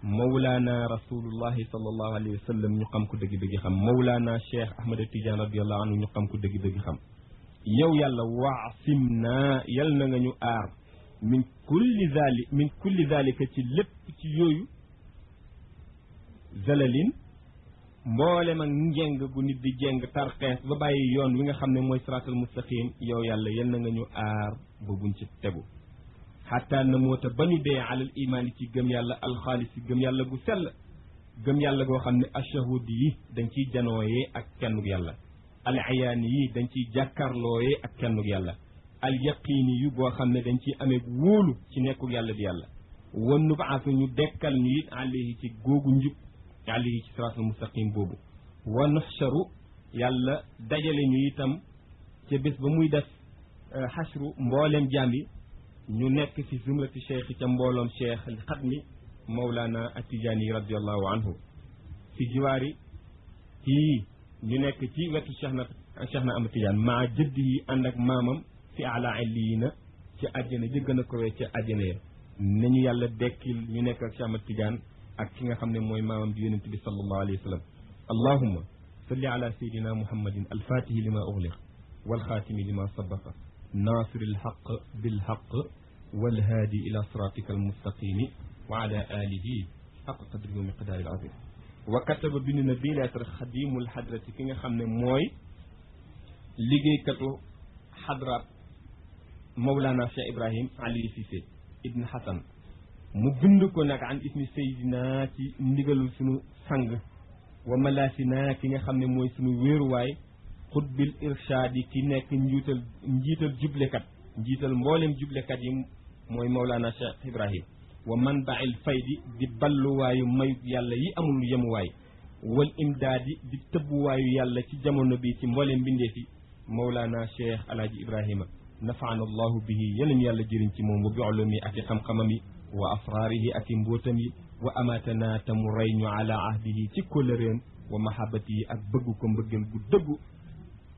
Speaker 1: mawlaana rasulullahi sallallahu alayhi wa sallam ñu xam ko dëgg xam mawlaana cheikh ahmad tidiane radiallahu anhu ñu xam ko dëgg xam yow yàlla waasim naa yal na nga ñu aar min kulli zalika ci lépp ci yooyu zalalin mboolem ak njeng gu nit di jeng tarxees ba bàyyi yoon wi nga xam ne mooy siraatal mustaqim yow yàlla yal na nga ñu aar ba buñ ci tegu xataa na moota ba ñu dee alal imaan yi ci gëm yàlla alxaalis yi gëm yàlla gu sell gëm yàlla goo xam ne ashahud yi dañ ciy janooyee ak kennug yàlla al ayaani yi dañ ciy jàkkarlooyee ak kennug yàlla al yaqiini yu boo xam ne dañ ciy amee wóolu ci nekkug yàlla di yàlla wan nu baasu ñu dekkal ñu it alayhi ci googu njub alayhi ci siraatul mustaqim boobu wa nuxcharu yàlla dajale ñu itam ca bés ba muy def xashru mbooleem jaam yi ñu nekk ci zumrati cheikh ca mbooloom cheikh xatmi mawlana atijaani radiallahu anhu fi jiwaari kii ñu nekk ci wetu cheikh na ama tijaan maa jëdd yi ànd ak maamam fi ala illiina ci àjjana jëggan a kowee ca àjjana ya nañu yàlla dekkil ñu nekk ak cheikh ama tijaan ak ki nga xam ne mooy maamam di yonent bi sallallahu alayhi wa sallam allahumma salli ala sayidina muhammadin alfatihi lima ughliq walxaatimi lima sabaqa ناصر الحق بالحق والهادي إلى صراطك المستقيم وعلى آله حق قدره ومقدار العظيم وكتب بن نبي لاتر خديم الحضرة كيغا خامن موي ليغي كاتو حضرات مولانا شيخ إبراهيم علي سيسي ابن حسن mu bind ko nag an ismi sayyidina ci ndigalul sunu sang wa malasina ki nga xam ne mooy sunu wéeruwaay xutbil irshaad yi ki nekk njiital jublekat njiital mboolem jublekat yi mooy Mawlana Cheikh Ibrahim wa manbail faydi di balluwaayu mayu yàlla yi amul yemuwaay wal imdaadi di tëbbuwaayu yàlla ci jamono bi ci mboolem mbindeef yi Mawlana Cheikh Alaaji Ibrahima nafaana allahu bihi yalañu yàlla jëriñ ci moom wa bi ulumi ak i xam-xamam yi wa asraarihi ak i mbóotam yi wa amatana tamu rey ñu ala ahdihi ci kóllëreem wa mahabati yi ak bëggu ko mbëggeel gu dëggu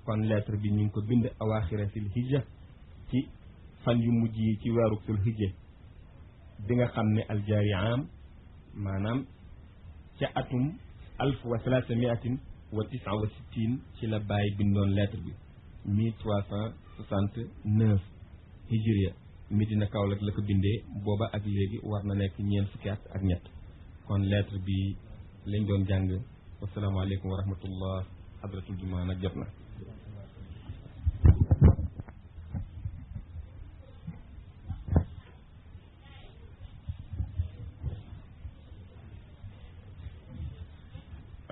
Speaker 1: kon lettre bi ñu ngi ko bind awaaxira sil hijja ci fan yu mujj yi ci weeru sul hijja bi nga xam ne aljaari am maanaam ca atum 1369 ci la bàyyi bindoon lettre bi 1369 hijriya Medina Kaolack la ko bindee booba ak léegi war na nekk ñeent fukki at ak ñett kon lettre bi lañ doon jàng wasalaamaaleykum wa rahmatullah hadratul jumaa nag jot na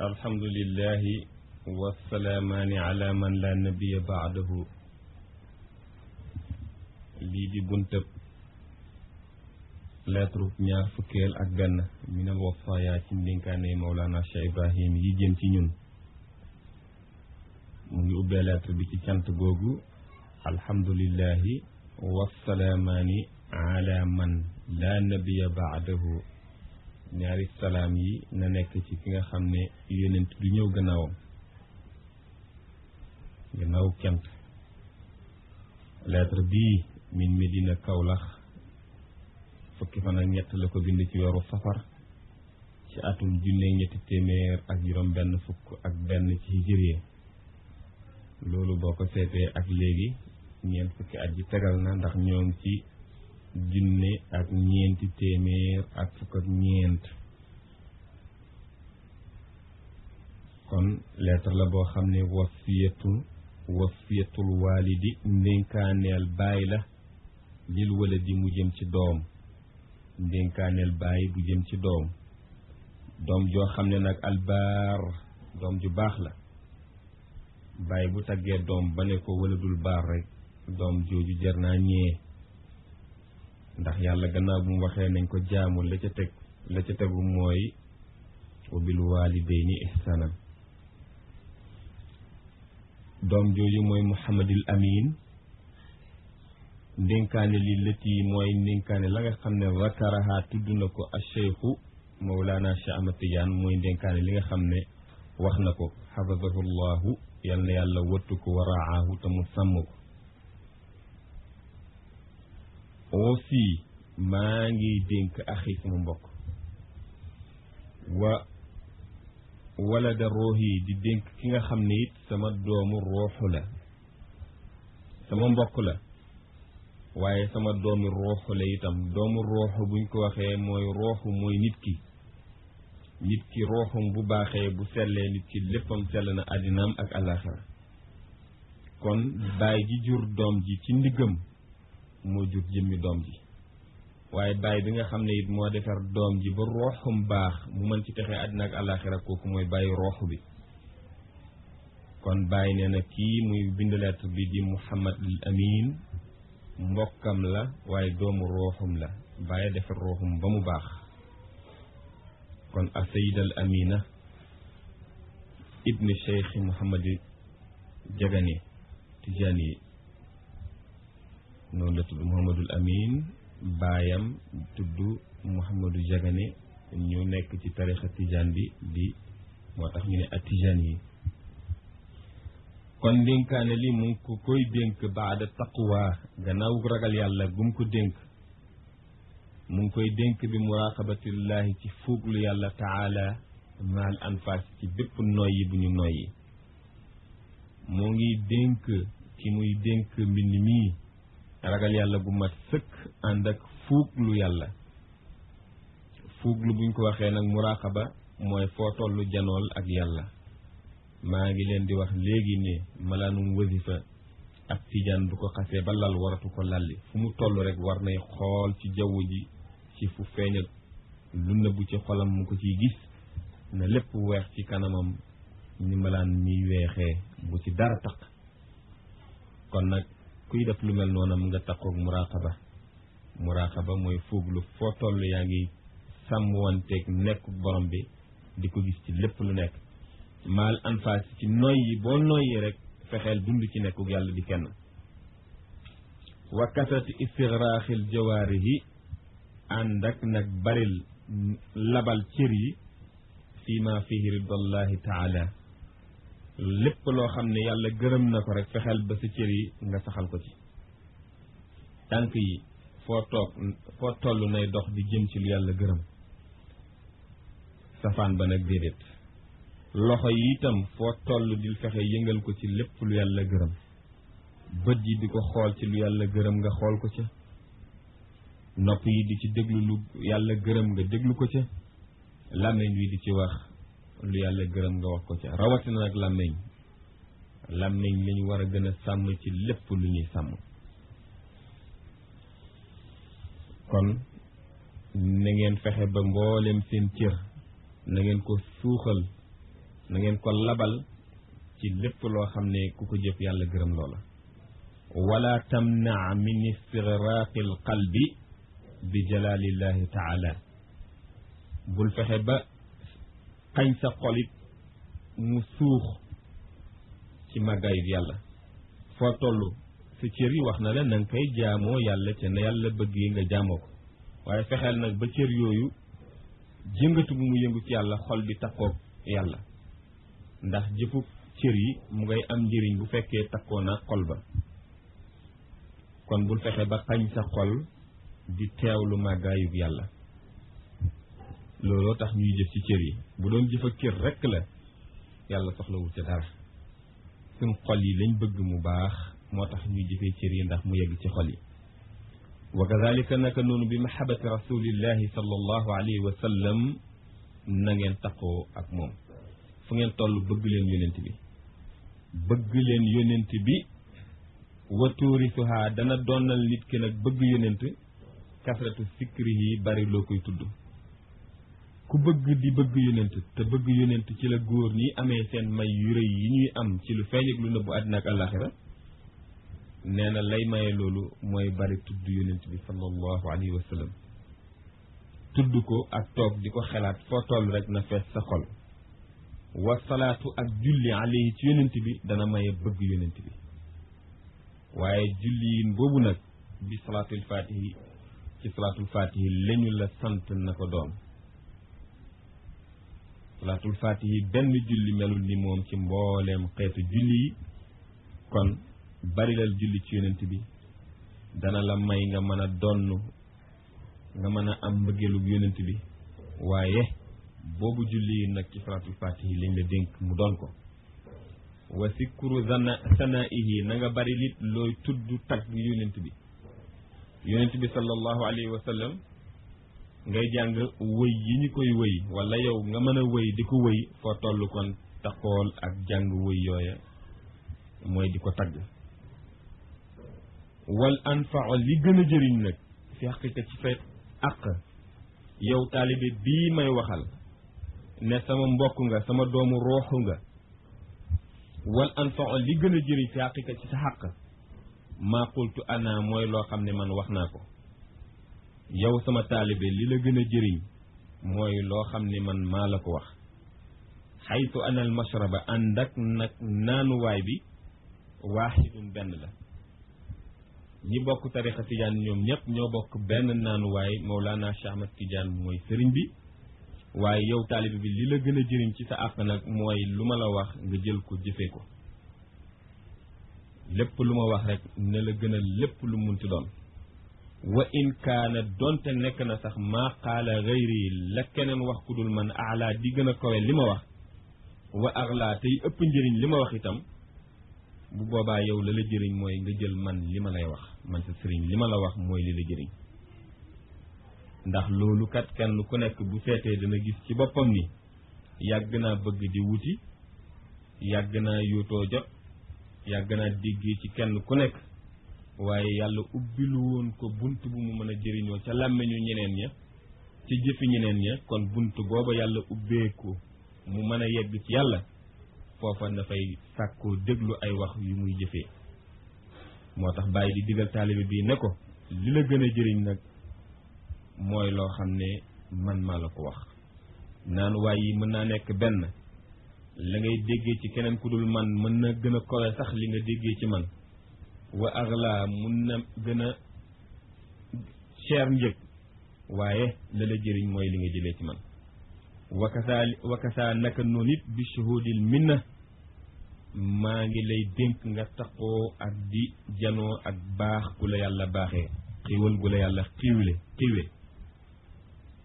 Speaker 1: alhamdulillahi wasalaamaani ala man la nabiya baadahu lii di buntëb lettre ñaar fukkeel ak benn minal wafaaya ci ndénkaane Mawlana Cheikh Ibrahim yi jëm ci ñun mu ngi ubbee lettre bi ci cant googu alhamdulillahi wasalaamaani ala man la nabiya baadahu ñaari salaam yi na nekk ci ki nga xam ne yonent du ñëw gannaawam gannaaw cant lettre bii min Medina Kaolack fukki fan ak ñett la ko bind ci weeru safar ci atum 1341 ci hijriye loolu boo ko seetee ak léegi ñeent fukki at ji tegal na ndax ñoo ngi ci 1940 kon lettre la boo xam ne wasiyatul walidi ndénkaaneel baay la lil waladi mu jëm ci doom ndénkaaneel baay bu jëm ci doom joo xam ne nag albaar doom ju baax la baay bu taggee doom ba ne ko waladul baar rek doom jooju jar naa ñee ndax yàlla gannaaw bu mu waxee nañ ko jaamu la ca tegu mooy wa bil walidayni ihsanan doom jooju mooy Muhammadul Amin ndénkaane li lëti mooy ndénkaane la nga xam ne zakaraha tudd na ko a cheikhu Mawlana Cheikh Ahmad Tidiane mooy ndénkaane li nga xam ne wax na ko xafidahu llahu yal na yàlla wattu ko wa raahu te mu sàmm ko aussi maa ngi dénk axi sama mbokk wala da roohi di dénk ki nga xam ne it sama doomu rooxu la sama mbokk la waaye sama doomi rooxu la itam doomu rooxu buñ ko waxee mooy rooxu mooy nit ki rooxum bu baaxee bu sellee nit ki léppam sell na àddinaam ak àllaaxira kon baay ji jur doom ji ci ndiggam moo jur jëmmi doom ji waaye baay bi nga xam ne it moo defar doom ji ba rooxum baax mu mën ci texee àddina ak àllaaxira kooku mooy bàyyi rooxu bi kon bàyyi nee na kii muy bind lettre bi di Muhammadul Amin mbokkam la waaye doomu rooxum la bàyyi defar rooxum ba mu baax kon a sayidal amina ibni cheikh Muhammad Jagane Tijani yi noonu la tudd Muhammadul Amin baayam tudd Muhammadu Jagane ñu nekk ci tarixa tijaan bi di moo tax ñu ne ak tijaan yi kon dénkaane li mu ngi ko koy dénk baada taqwa gannaaw ragal yàlla gum ko dénk mu ngi koy dénk bi muraqabatillahi ci fuuglu yàlla taala maal anfas ci bépp noyyi bu ñu noyyi mu ngi dénk ki muy dénk mbind mii ragal yàlla gu mat sëkk ànd ak fuuglu yàlla fuuglu buñ ko waxee nag muraqaba mooy foo tollu janool ak yàlla maa ngi leen di wax léegi ne malaanum wasifa ak tijaan bu ko xasee ba lal waratu ko lalli fu mu toll rek war nay xool ci jaww ji ci fu feeñal lu nëbbu ci xolam mu ko ciy gis na lépp weex ci kanamam ni malaan miy weexee bu ci dara taq kon nag kuy def lu mel noonu mu nga taqoog muraqaba mooy fuuglu foo toll yaa ngi sàmmwanteeg nekk borom bi di ko gis ci lépp lu nekk maal anfaas ci noyyi boo noyyi rek fexeel dund ci nekkug yàlla di kenn wa kasati istigraaxil jawaarihi ànd ak nag baril labal cër yi fii ma fihi ridallahi taala lépp loo xam ne yàlla gërëm na ko rek fexeel ba sa cër yi nga saxal ko ci tànk yi foo toll nay dox di jëm ci lu yàlla gërëm safaan ba nag déedéet loxo yi itam foo toll di fexe yëngal ko ci lépp lu yàlla gërëm bët yi di ko xool ci lu yàlla gërëm nga xool ko ca nopp yi di ci déglu lu yàlla gërëm nga déglu ko ca làmmiñ wi di ci wax lu yàlla gërëm nga wax ko ca rawatina nag làmmiñ li ñu war a gën a sàmm ci lépp lu ñuy sàmm kon na ngeen fexe ba mboolem seen cër na ngeen ko suuxal na ngeen ko labal ci lépp loo xam ne ku ko jëf yàlla gërëm loola wala tamna min istigraqi al qalbi bi jalalillahi taala bul fexe ba xañ sa xolit mu suux ci màggaayu yàlla foo toll sa cër yi wax na la na nga koy jaamoo yàlla ca na yàlla bëggee nga jaamoo ko waaye fexeel nag ba cër yooyu jëngatu bu mu yëngu ci yàlla xol bi takkoog yàlla ndax jëfu cër yi mu ngay am njëriñ bu fekkee takkoo na xol ba kon bul fexe ba xañ sa xol di teewlu màggaayug yàlla looloo tax ñuy jëf ci cër yi bu doon jëf ak cër rekk la yàlla soxlawul ca dara suñ xol yi lañ bëgg mu baax moo tax ñuy jëfee cër yi ndax mu yegg ci xol yi wa kadalika naka noonu bi mahabati rasulillahi sallallahu alayhi wa sallam na ngeen taqoo ak moom fu ngeen toll bëgg leen yonent bi bëgg leen yonent bi wa tuurisuha dana doonal nit ki nag bëgg yonent kasratu sikrihi bari loo koy tudd ku bëgg di bëgg yonent te bëgg yonent ci la góor ñi amee seen may yu rëy yi ñuy am ci lu feeñ ak lu nëbbu àddina ak àllaaxira nee na lay maye loolu mooy bari tudd yonent bi sallallahu alayhi wa sallam tudd ko ak toog di ko xelaat foo toll rek na fees sa xol wa salaatu ak julli alayhi ci yonent bi dana maye bëgg yonent bi waaye julliin boobu nag bi salaatul faatihi ci salaatul faatihi lañu la sant na ko doon salaatul faatihi benn julli melul ni moom ci mbooleem xeetu julli yi kon barilal julli ci yonent bi dana la may nga mën a donn nga mën a am mbëggeelug yonent bi waaye boobu julli yi nag ci salaatul faatihi lañ la dénk mu doon ko wa sikru sanaihi na nga bari lit looy tudd tagg yonent bi sallallahu alayhi wa sallam ngay jàng wëy yi ñu koy wëy wala yow nga mën a wëy di ko wëy foo toll kon taxool ak jàng wëy yooya mooy di ko tagg wal anfa'u li gën a jëriñ nag fi xaqiqa ci fay àq yow taalibe bii may waxal ne sama mbokk nga sama doomu rooxu nga wal anfa'u li gën a jëriñ fi xaqiqa ci sa xàq maa qultu ana mooy loo xam ne man wax naa ko yow sama taalibe li la gën a jëriñ mooy loo xam ne man maa la ko wax xaytu ana al mashraba ànd ak nag naanuwaay bi waaxidun benn la ñi bokk tarixa tijaan ñoom ñëpp ñoo bokk benn naanuwaay Mawlana Cheikh Ahmad Tidiane mooy sëriñ bi waaye yow taalibe bi li la gën a jëriñ ci sa àq nag mooy lu ma la wax nga jël ko jëfee ko lépp lu ma wax rek ne la gën a lépp lu munti doon wa in kaana donte nekk na sax maa qaala gayri la keneen wax ku dul man ala di gën a kawe li ma wax wa axla tey ëpp njëriñ li ma wax itam bu boobaa yow la la jëriñ mooy nga jël man li ma lay wax man sa sëriñ li ma la wax mooy li la jëriñ ndax loolu kat kenn ku nekk bu seetee dana gis ci boppam ni yàgg naa bëgg di wuti yàgg naa yuutoo jot yàgg naa déggee ci kenn ku nekk waaye yàlla ubbilu woon ko bunt bu mu mën a jëriñoo ca làmmeñu ñeneen ña ci jëfi ñeneen ña kon bunt booba yàlla ubbeeku mu mën a yegg ci yàlla foofa dafay sàkkoo déglu ay wax yu muy jëfee moo tax bàyyi di digal taalibe bii ne ko li la gën a jëriñ nag mooy loo xam ne man maa la ko wax naan waay yi mën naa nekk benn la ngay déggee ci keneen ku dul man mën na gën a kowe sax li nga déggee ci man wa axla mun na gën a cher njëg waaye la la jëriñ mooy li nga jëlee ci man wakasa naka noonu it bi shuhudil minna maa ngi lay dénk nga taxoo ak di janoo ak baax ku la yàlla baaxee xiiwal gu la yàlla xiiwe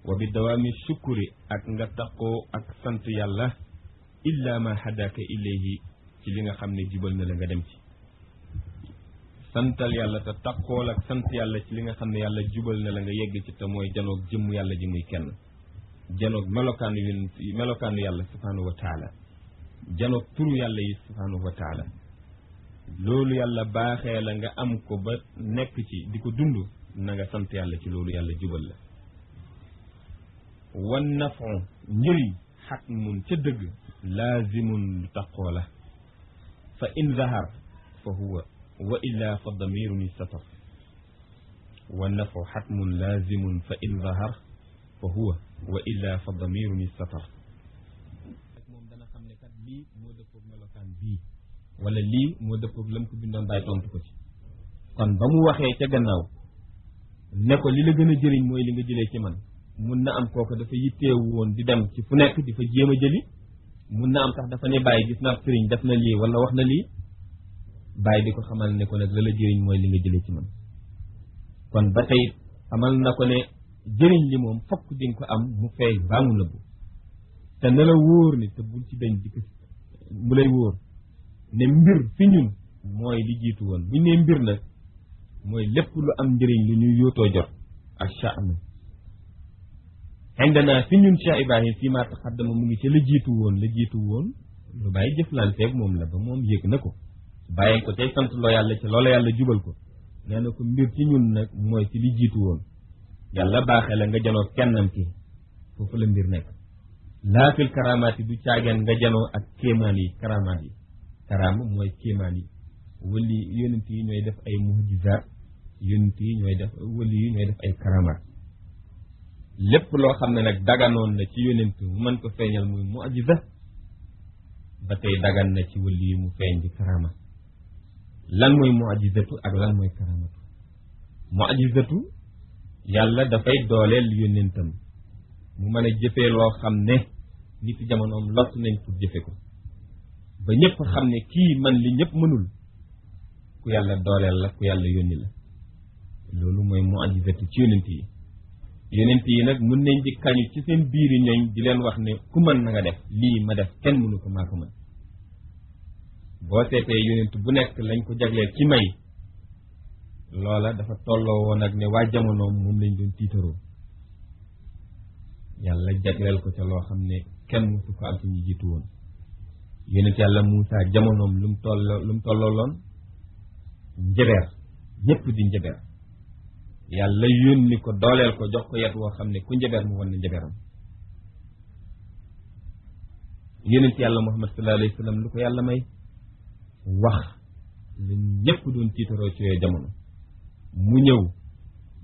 Speaker 1: wa bi dawaami shukuri ak nga taxoo ak sant yàlla illa ma hadaka ilayhi ci li nga xam ne jubal na la nga dem ci santal yàlla te taxool ak sant yàlla ci li nga xam ne yàlla jubal na la nga yegg ci te mooy janoog jëmm yàlla ji muy kenn janoog melokaanu yàlla subhanahu wa taala janoog turu yàlla yi subhanahu wa taala loolu yàlla baaxee la nga am ko ba nekk ci di ko dund na nga sant yàlla ci loolu yàlla jubal la wan nafu njëriñ xatmun ca dëgg laazimun lu taqoo la fa in zahar fa huwa wa illa fa damirun istatar wa nafu xatmun laazimun fa in zahar fa huwa wa illa fa damirun istatar moom dana xam ne kat lii moo dëppoog melokaan bii wala lii moo dëppoog lam ko bindoon bàyyi tontu ko ci kon ba mu waxee ca gannaaw ne ko li la gën a jëriñ mooy li nga jëlee ci man mun na am kooku dafa yitteewu woon di dem ci fu nekk di fa jéem a jëli mun na am sax dafa ne bàyyi gis naa sëriñ def na lii wala wax na lii bàyyi di ko xamal ne ko nag la la jëriñ mooy li nga jëlee ci man kon ba tey xamal na ko ne jëriñ li moom fokk di nga ko am mu feeñ baa mu nëbbu te na la wóor ni te bul ci dañ di ko mu lay wóor ne mbir fi ñun mooy li jiitu woon buñ ne mbir nag mooy lépp lu am njëriñ lu ñuy yóotoo jot ak sha'nu indana fi ñun Cheikh Ibrahim fii maa taxaddama mu ngi ca la jiitu woon lu bàyyi jëflanteeg moom la ba moom yëg na ko bàyyi ko tey sant loo yàlla ci loola yàlla jubal ko nee na ko mbir ci ñun nag mooy ci li jiitu woon yàlla baaxee la nga janoo kennam ki foofu la mbir nekk laa fil karamaat yi du caageen nga janoo ak kéemaan yi karamaat yi karaama mooy kéemaan yi wali yonent yi ñooy def ay mujizaat yonent yi ñooy def wali yi ñooy def ay karamaat lépp loo xam ne nag daganoon na ci yonent mu mën ko feeñal muy mujiza ba tey dagan na ci wali yi mu feeñ di karama lan mooy mujizatu ak lan mooy karamatu mujizatu yàlla dafay dooleel yonentam mu mën a jëfee loo xam ne nit jamonoom lott nañ pour jëfe ko ba ñëpp xam ne kii man li ñëpp mënul ku yàlla dooleel la ku yàlla yónni la loolu mooy mujizatu ci yonent yi nag mun nañ di kañu ci seen biiri ñooñ di leen wax ne ku mën na nga def lii ma def kenn mënu ko maa ko mën boo seetee yonent bu nekk lañ ko jagleel ci may loola dafa tolloo woon ak ne waa jamonoom moom lañ doon tiitaroo yàlla jagleel ko ca loo xam ne kenn mësu ko am ci ñu jiitu woon yonent yàlla Muusa jamonoom lu mu tolloo loon njabeer ñëpp di njabeer yàlla yónni ko dooleel ko jox ko yet woo xam ne ku njabeer mu wan ne njabeeram yonent yàlla Muhammad sallallahu alayhi wa sallam lu ko yàlla may wax lu ñëpp doon tiitaroo ci yooyu jamono mu ñëw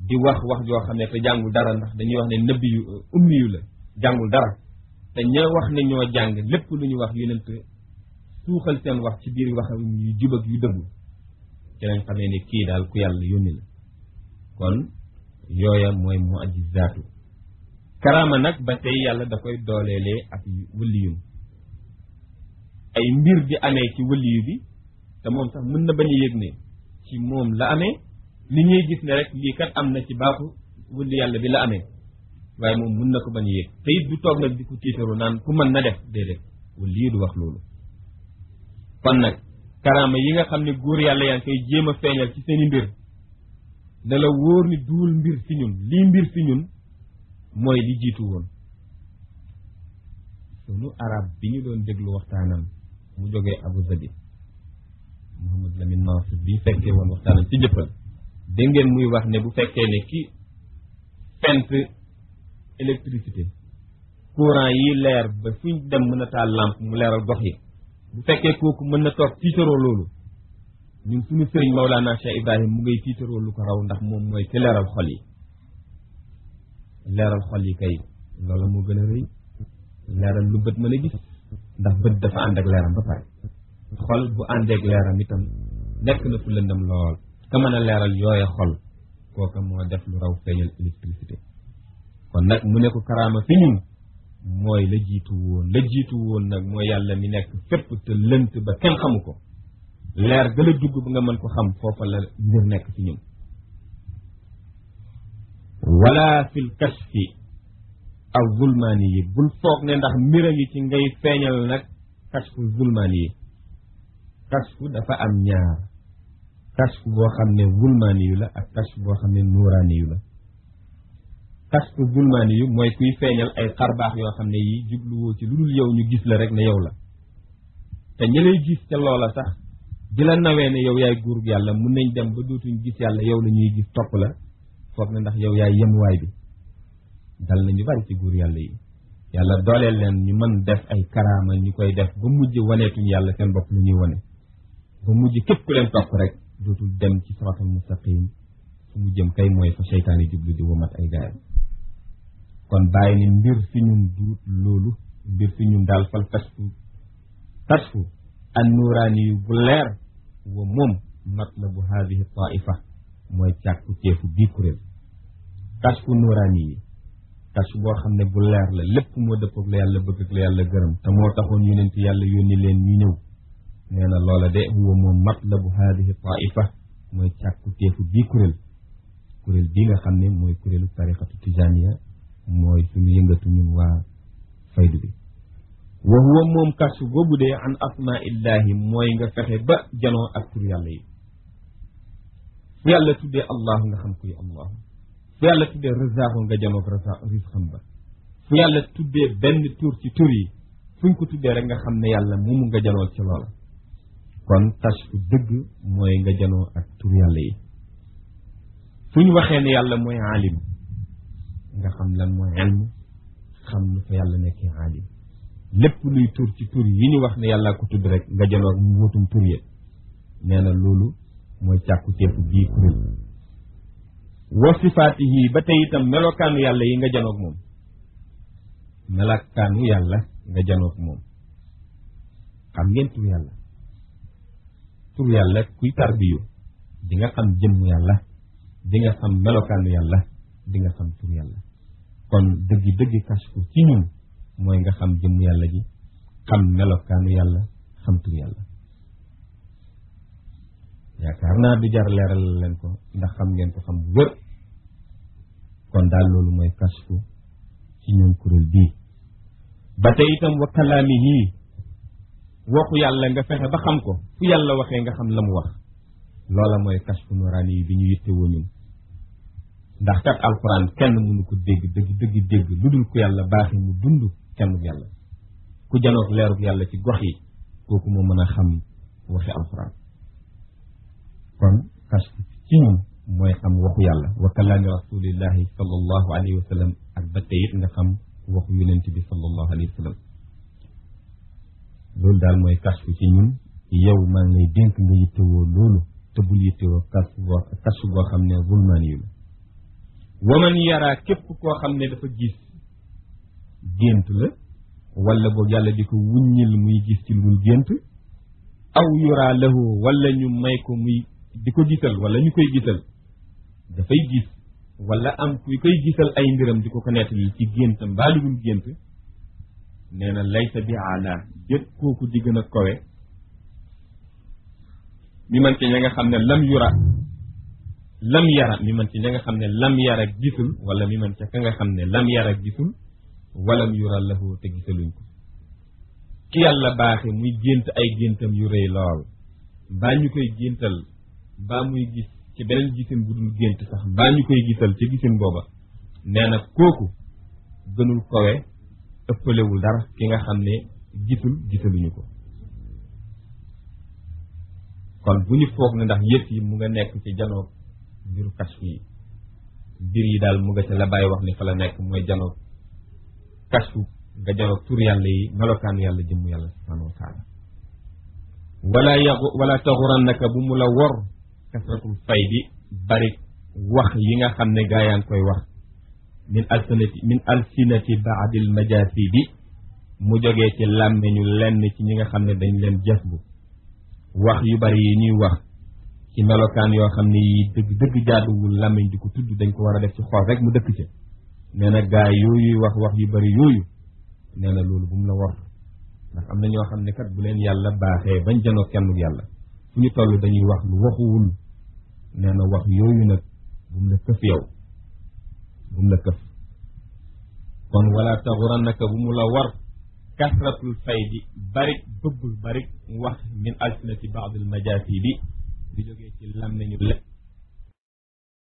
Speaker 1: di wax joo xam ne te jàngul dara ndax dañuy wax ne nëbbi yu ummi yu la jàngul dara te ña wax ne ñoo jàng lépp lu ñu wax yonent suuxal seen wax ci biir wax yu jub ak yu dëggu ci lañ xamee ne kii daal ku yàlla yónni la kon yooya mooy mu'jizaatu karaama nag ba tey yàlla da koy dooleelee ak wëliyum ay mbir di amee ci wëliyu bi te moom sax mën na bañ a yëg ne ci moom la amee li ñuy gis ne rek lii kat am na ci baaxu wëli yàlla bi la amee waaye moom mën na ko bañ a yëg te it du toog nag di ko tiitaru naan ku mën na def déedéet wëliyu du wax loolu kon nag karaama yi nga xam ne góor yàlla yaa ngi koy jéem a feeñal ci seeni mbir da la wóor ni duul mbir fi ñun lii mbir fi ñun mooy li jiitu woon sunu arab bi ñu doon déglu waxtaanam mu jógee Abu Zabi Mouhamad Lamine Nasir bi fekkee woon waxtaanam ci jëppal dégg ngeen muy wax ne bu fekkee ne ki fent électricité courant yi leer ba fuñ dem mën a taal lampe mu leeral gox yi bu fekkee kooku mën na toog tiitaroo loolu ñun suñu sëriñ Maulana Cheikh Ibrahim mu ngay tiitaroo lu ko raw ndax moom mooy ci leeral xol yi leeral xol yi kay loolu moo gën a rëy leeral lu bët mën a gis ndax bët dafa ànd ak leeram ba pare xol bu àndeek leeram itam nekk na fu lëndam lool ka mën a leeral yooya xol kooka moo def lu raw feeñal électricité kon nag mu ne ko karaama fi ñun mooy la jiitu woon nag mooy yàlla mi nekk fépp te lënt ba kenn xamu ko leer gën a dugg ba nga mën ko xam foofa la mbir nekk ci ñun wala fil kashfi aw zulmaani yi bul foog ne ndax mbir a ngi ci ngay feeñal nag kashfu zulmaani yi kashfu dafa am ñaar kashfu boo xam ne zulmaani yu la ak kashfu boo xam ne nuuraani yu la kashfu zulmaani yu mooy kuy feeñal ay xarbaax yoo xam ne yi jubluwoo ci lu dul yow ñu gis la rek ne yow la te ñi lay gis ca loola sax di la nawee ne yow yaay góorub yàlla mun nañ dem ba dootuñ gis yàlla yow la ñuy gis topp la foog na ndax yow yaay yemuwaay bi dal nañu bari ci góor yàlla yi yàlla dooleel leen ñu mën def ay karaama ñu koy def ba mujj waneetuñ yàlla seen bopp lu ñuy wane ba mujj képp ku leen topp rek dootul dem ci siraatal mustaqim fu mu jëm kay mooy fa seytaane jublu di womat ay gaayam kon bàyyi ni mbir fi ñun duut loolu mbir fi ñun daal fal kasfu an nuuraani yu bu leer wa moom matlabu haadihi taifa mooy càkku teefu bii kuréel kasfu nuuraani yi kasfu boo xam ne bu leer la lépp moo dëppoog la yàlla bëgg ak la yàlla gërëm te moo taxoon yonent yàlla yónni leen ñu ñëw nee na loola de huwa moom matlabu haadihi taifa mooy càkku teefu bii kuréel bii nga xam ne mooy kuréelu tariqatu tijaniya mooy suñu yëngatu ñun waa faydu bi wa huwa moom kasfu boobu dee an asmaillahi mooy nga fexe ba janoo ak tur yàlla yi fu yàlla tuddee allahu nga xam kuy allahu fu yàlla tuddee razaqu nga janoog rizqam ba fu yàlla tuddee benn tur ci tur yi fuñ ko tuddee rek nga xam ne yàlla moomu nga janoo ci loola kon kasfu dëgg mooy nga janoo ak tur yàlla yi fu ñu waxee ne yàlla mooy alim nga xam lan mooy ilm xam lu fa yàlla nekkee alim lépp luy tur ci tur yi ñu wax ne yàlla ko tudd rek nga janoog mu wutum tur yi nee na loolu mooy càkku teefu bii kuréel wa sifaatihi ba tey itam melokaanu yàlla yi nga janoog moom melokaanu yàlla nga janoog moom xam ngeen tur yàlla kuy tarbiyu di nga xam jëmm yàlla di nga xam melokaanu yàlla di nga xam tur yàlla kon dëggi kasfu ci ñun mooy nga xam jëmm yàlla ji xam melokaanu yàlla xam tur yàlla yaakaar naa du jar leeral leen ko ndax xam ngeen ko xam bu wér kon daal loolu mooy kasfu ci ñun kuréel bii ba tey itam wa kalaamihi waxu yàlla nga fexe ba xam ko fu yàlla waxee nga xam la mu wax loola mooy kasfu nuraani yi bi ñu yittewoo ñun ndax kat alquran kenn mënu ko dégg dëgg dégg lu dul ku yàlla baaxee mu dund kenn yàlla ku janoog leerug yàlla ci gox yi kooku moo mën a xam waxi alquran kon kasfu ci ñun mooy xam waxu yàlla wa kalaami rasulillahi sallallahu alayhi wa sallam ak ba tey it nga xam waxu yonent bi sallallahu alayhi wa sallam loolu daal mooy kasfu ci ñun yow maa ngi lay dénk nga yittewoo loolu te bul yittewoo kasfu boo xam ne zulmaani yu la waman yaraa képp koo xam ne dafa gis gént la wala boog yàlla di ko wuññil muy gis ci lu gént aw yuraa lahu wala ñu may ko muy di ko gisal wala ñu koy gisal dafay gis wala am kuy koy gisal ay mbiram di ko nettali ci géntam mbaa lu dul gént nee na laysa bi ala jët kooku di gën a kowe mi man ci ña nga xam ne lam yara mi man ci ña nga xam ne lam yara gisul wala mi man ca ka nga xam ne lam yara gisul walam yura lahu te gisaluñ ko ki yàlla baaxe muy gént ay géntam yu rëy lool mbaa ñu koy géntal mbaa muy gis ci beneen gisin bu dul gént sax mbaa ñu koy gisal ci gisin booba nee na kooku gënul kowe ëppalewul dara ki nga xam ne gisaluñu ko kon bu ñu foog ne ndax yëf yi mu nga nekk ci janoog mbiru kasfu yi mbir yi daal mu nga ca la bàyyi wax ni fa la nekk mooy janoog kasfu nga janoog tur yàlla yi melokaan yàlla jëmm yàlla subhanahu wa taala wala taxurannaka bu mu la wor kasratul faydi bari wax yi nga xam ne gaa yaa ngi koy wax min alsinati baadil majaasi bi mu jógee ci làmmeñu lenn ci ñi nga xam ne dañ leen jëf bu wax yu bari yi ñuy wax ci melokaan yoo xam ne yi dëgg jaaduwul làmmeñ di ko tudd dañ ko war a def ci xool rek mu dëkk ca nee na gaa yooyu wax yu bari yooyu nee na loolu bu mu la wor ndax am na ñoo xam ne kat bu leen yàlla baaxee bañ janoo kenn yàlla fu ñu toll dañuy wax lu waxuwul nee na wax yooyu nag bu mu la këf yow bu mu la këf kon wala taxurannaka bu mu la war kasratul faydi barik bëggul barik wax min alsinati baadil majaasi bi di jógee ci lam nañu